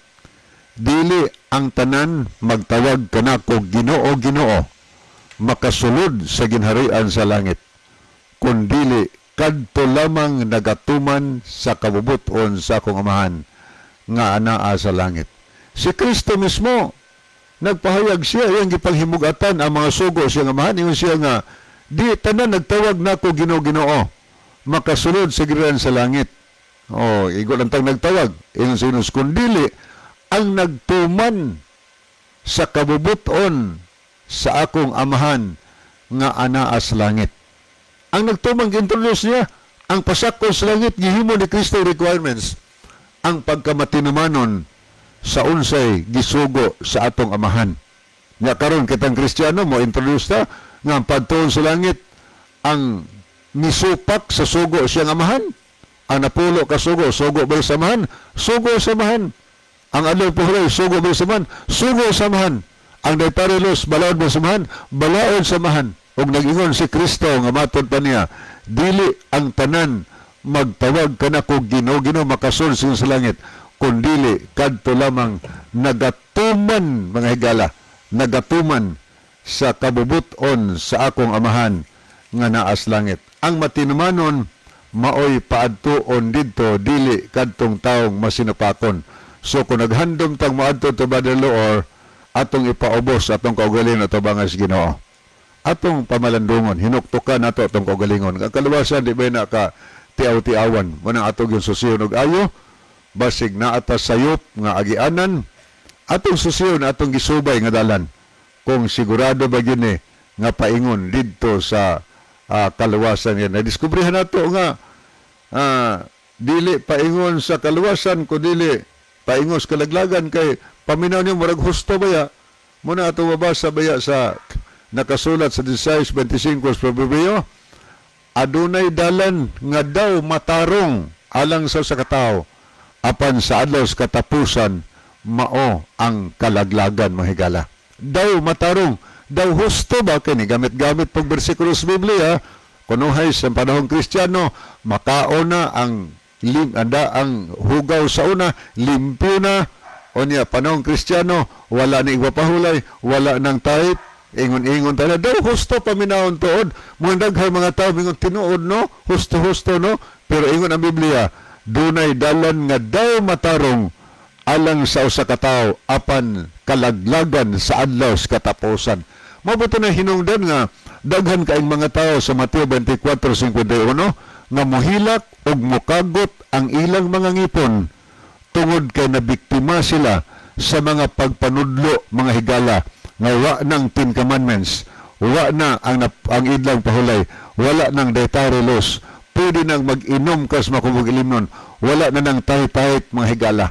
"Dili ang tanan magtawag kanako 'Ginoo, Ginoo' makasulod sa ginharian sa langit, kundili kadto lamang nagatuman sa kabubuton sa akong Amahan nga anaa sa langit." Si Kristo mismo nagpahayag siya, iyang gipanghimugatan ang mga sugo siyang Amahan. Ingon siya nga di tanan nagtawag nako "Ginoo, Ginoo" makasulod sa ginharian sa langit. Oh, igo lang tang nagtawag. Ingon sa Ginoo, kundili ang nagtuman sa kabubuton sa akong Amahan nga anaa sa langit. Ang nagtumang, introduce niya ang pasakol sa langit, gihimo ni Kristo requirements ang pagkamatinumanon sa unsay gisugo sa atong Amahan. Nya karon kitang Kristiyano mo introduce ta nga ang pagtuon sa langit ang misupak sa sugo siyang Amahan. Ang napulo ka sugo, sugo ba sa Amahan? Sugo sa Amahan. Ang adlaw puhuray, sugo ba sa Amahan? Sugo sa Amahan. Ang dietary laws, balaod ba sa Amahan? Balaod sa Amahan. Ug nag-ingon si Kristo nga matod pa niya, dili ang tanan magtawag kanako "Ginoo, Ginoo" makasulod sa langit, kundili kadto lamang nagatuman, mga higala, nagatuman sa kabubuton sa akong Amahan nga naas langit. Ang matinumanon maoy paadtuon didto, dili kadtong taong masinupakon. So kung naghandom tang moadto to Brother Loor, atong ipaubos atong kaugalingon atubangan sa Ginoo. Atong pamalandungon, hinuktukan nato atong kaugalingon. Ang kaluwasan di ba na ka tiaw-tiawan. Munang atong yung susiyon og ayo, basig naa ta sayop nga agianan, atong susiyon atong gisubay nga dalan. Kung sigurado ba gyud ni nga paingon didto sa kaluwasan yan. Nadiskubrihan nato nga dili paingon sa kaluwasan kundili paingon sa kalaglagan, kay paminaw niyo murag husto baya muna ato mabasa baya sa nakasulat sa 16:25 sa Proverbio, "Adunay dalan nga daw matarong alang sa katawo, apan sa adlaw sa katapusan mao ang kalaglagan," mga higala. Daw matarong, daw husto ba kini gamit-gamit pag bersikulo sa Biblia. Kunuhay sa panahong Kristiyano, makaon na ang lim, anda ang hugaw sa una, limpyo na. Unya panahong Kristiyano, wala na igpapahulay, wala nang type, ingon-ingon tala daw husto paminawon tuod. Mga daghay mga tao mingon, "Tinuod no, husto-husto no?" Pero ingon ang Biblia, dunay dalan nga daw matarong alang sa usa ka tawo, apan kalaglagan sa adlaw sa katapusan. Mao na hinungdan nga daghan kaayong mga tao sa Mateo 24:51 nga muhilak ug mukagot ang ilang mga ngipon tungod kay nabiktima sila sa mga pagpanudlo, mga higala, nga wa ng Ten Commandments, wa na ang idlang pahulay, wala nang dietary laws, pwede nang mag-inom kas makubog ilimnon, wala na nang tahi-tahit, mga higala.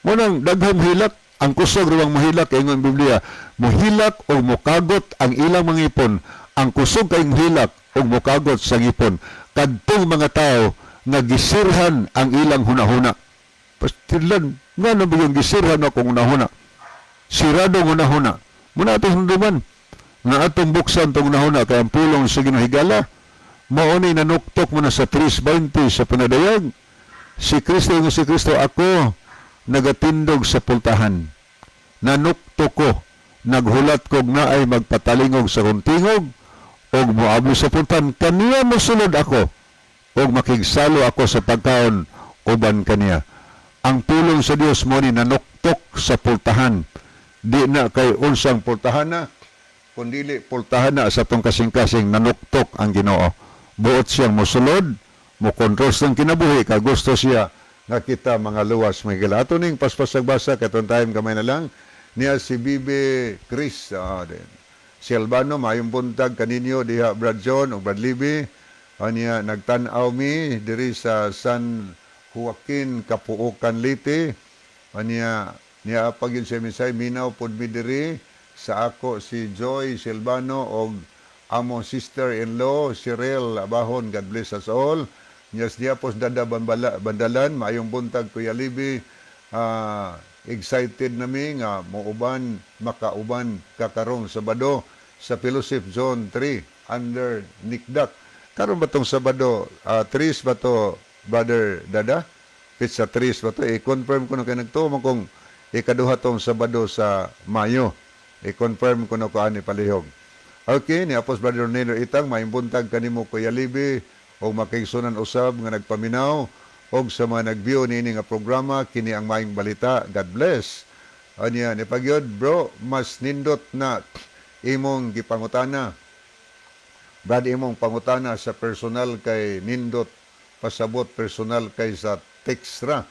Mao nang daghang hilak ang kusog rawang mohilak. Ingon ang Biblia, muhilak o mukagot ang ilang mga ngipon. Ang kusog kay muhilak o mukagot sa ngipon kadtong mga tao nga gisirhan ang ilang hunahuna. Pastilan, nga na ba yung gisirhan akong hunahuna? Sirado ang hunahuna. Muna atong hinumduman nga atong buksan tong hunahuna kay ang pulong sa Ginoo, higala, mao ni nanuktok mo na sa 3.20 sa panadayag. Si Kristo, yung si Kristo, "Ako nagatindog sa pultahan. Nanuktok ko, naghulat kog naay magpatalingog sa kong tingog og moabli sa pultahan, kaniya mosulod ako og makigsalo ako sa pagkaon uban kaniya." Ang pulong sa Dios mo ni nanuktok sa pultahan. Di na kay unsang pultahan na, kundili pultahan na sa atong kasing-kasing, nanuktok ang Ginoo. Buot siyang mosulod, mo kontrol sa kinabuhi, kagusto siya nga kita mga luwas. May gila. Ato ning paspasagbasa, katong time kamay na lang, niya si Bibi Chris. Din. Si Albano, mayong buntag kaninyo diha, Brad John o Brad Libby. Niya, nagtan-aw mi diri sa San Joaquin, Kapuokan, Leyte. Niya, niya pag yun siya minsay, minaw pod mi diri sa ako si Joy Silvano og among sister-in-law Cyril Abahon. God bless us all. Yes, niya pos Dada Bambala, Bandalan, maayong buntag, Kuya Libby. Excited nami nga muuban makauban kakarong Sabado sa Fellowship Zone 3 under Nikdak. Karon ba tong Sabado? 3 ba to, Brother Dada? Petsa 3 ba to? I-confirm ko na kay nagtuo man kung ikaduha tong Sabado sa Mayo. I-confirm ko na ko ani palihog. Okay, ni Apos Brother Nelo Itang, maayong buntag kanimo, Kuya Libi, o makigsunan usab nga nagpaminaw og sa mga nag-view niini nga programa, kini ang maayong balita. God bless. Anya ni pagyod, bro, mas nindot na imong gipangutana. Brad, imong pangutana sa personal kay nindot pasabot personal kay sa text ra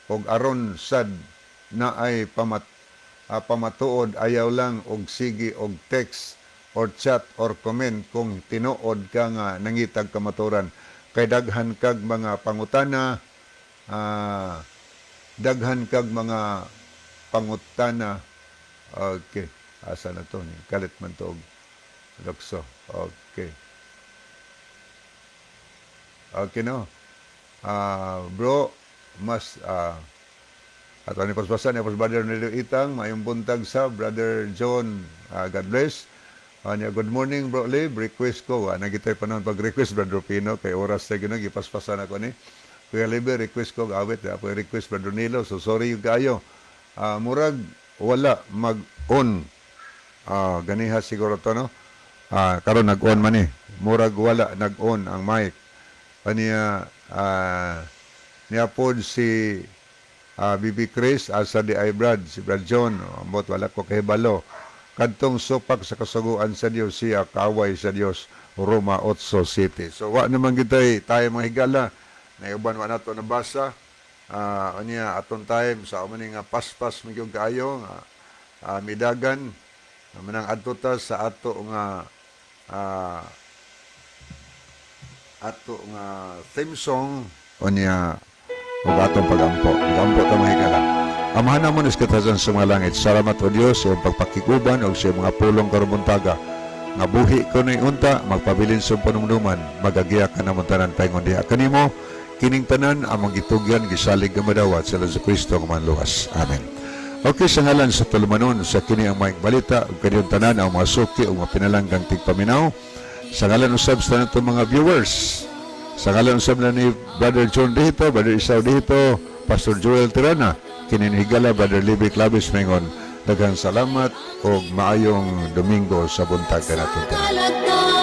og aron sad na ay pamatuod, ayaw lang og sige og text or chat or comment kung tinuod ka nga nangitag kamaturan kay daghan kag mga pangutana, daghan kag mga pangutana. Okay, asa na to ni kalit man to og lukso. Okay, no. Bro, mas ato ni paspasan ni Brother Nilo Itang, maayong buntag sa Brother John. God bless. Anya, good morning, Bro Lib, request ko, nagitay panahon pag-request, Brother Pino, kay oras sa Ginoo gipaspasan ako ni. Kuya Libe, request ko awit, ako request Brother Nilo, so sorry yung kayo. Murag wala mag-on. Ganiha siguro to, no. Karon nag-on man eh. Murag wala nag-on ang mic. Aniya niya pod si Bibi Chris, asa di ay Brad, si Brad John, ambot wala ko kahibalo. Kadtong supak sa kasuguan sa Dios, siya kaaway sa Dios, Roma 8:7. So wa naman gitay tayo, mga higala. Naiuban wa nato nabasa. Unya aton time sa amo nga paspas magyud kaayo nga midagan manang adto ta sa ato nga theme song, unya ug atong pagampo. Gampo ta, mga higala. Amahan namon iskatasan sa mga langit. Salamat, o Dios, sa iyong pagpakiguban o sa iyong mga pulong karong buntaga. Nga buhi ko na unta, magpabilin sa panumduman, magagiya ka namon tanan paingon diha kanimo. Kining tanan among gitugyan, gisalig nga madawat sa Jesu Kristo nga manluwas. Amen. Okay, sa ngalan sa tulumanon sa kini ang maayong balita ug kaniyong tanan ang mga suki ug mga pinalanggang tigpaminaw. Sa ngalan usab sa natong mga viewers, sa ngalan usab na ni Brother John dito, Brother Isao dito, Pastor Joel Tirana, kinin higala Brother Libby Clavis mengon, daghang salamat og maayong Domingo sa buntag kanatong tanan. Alata.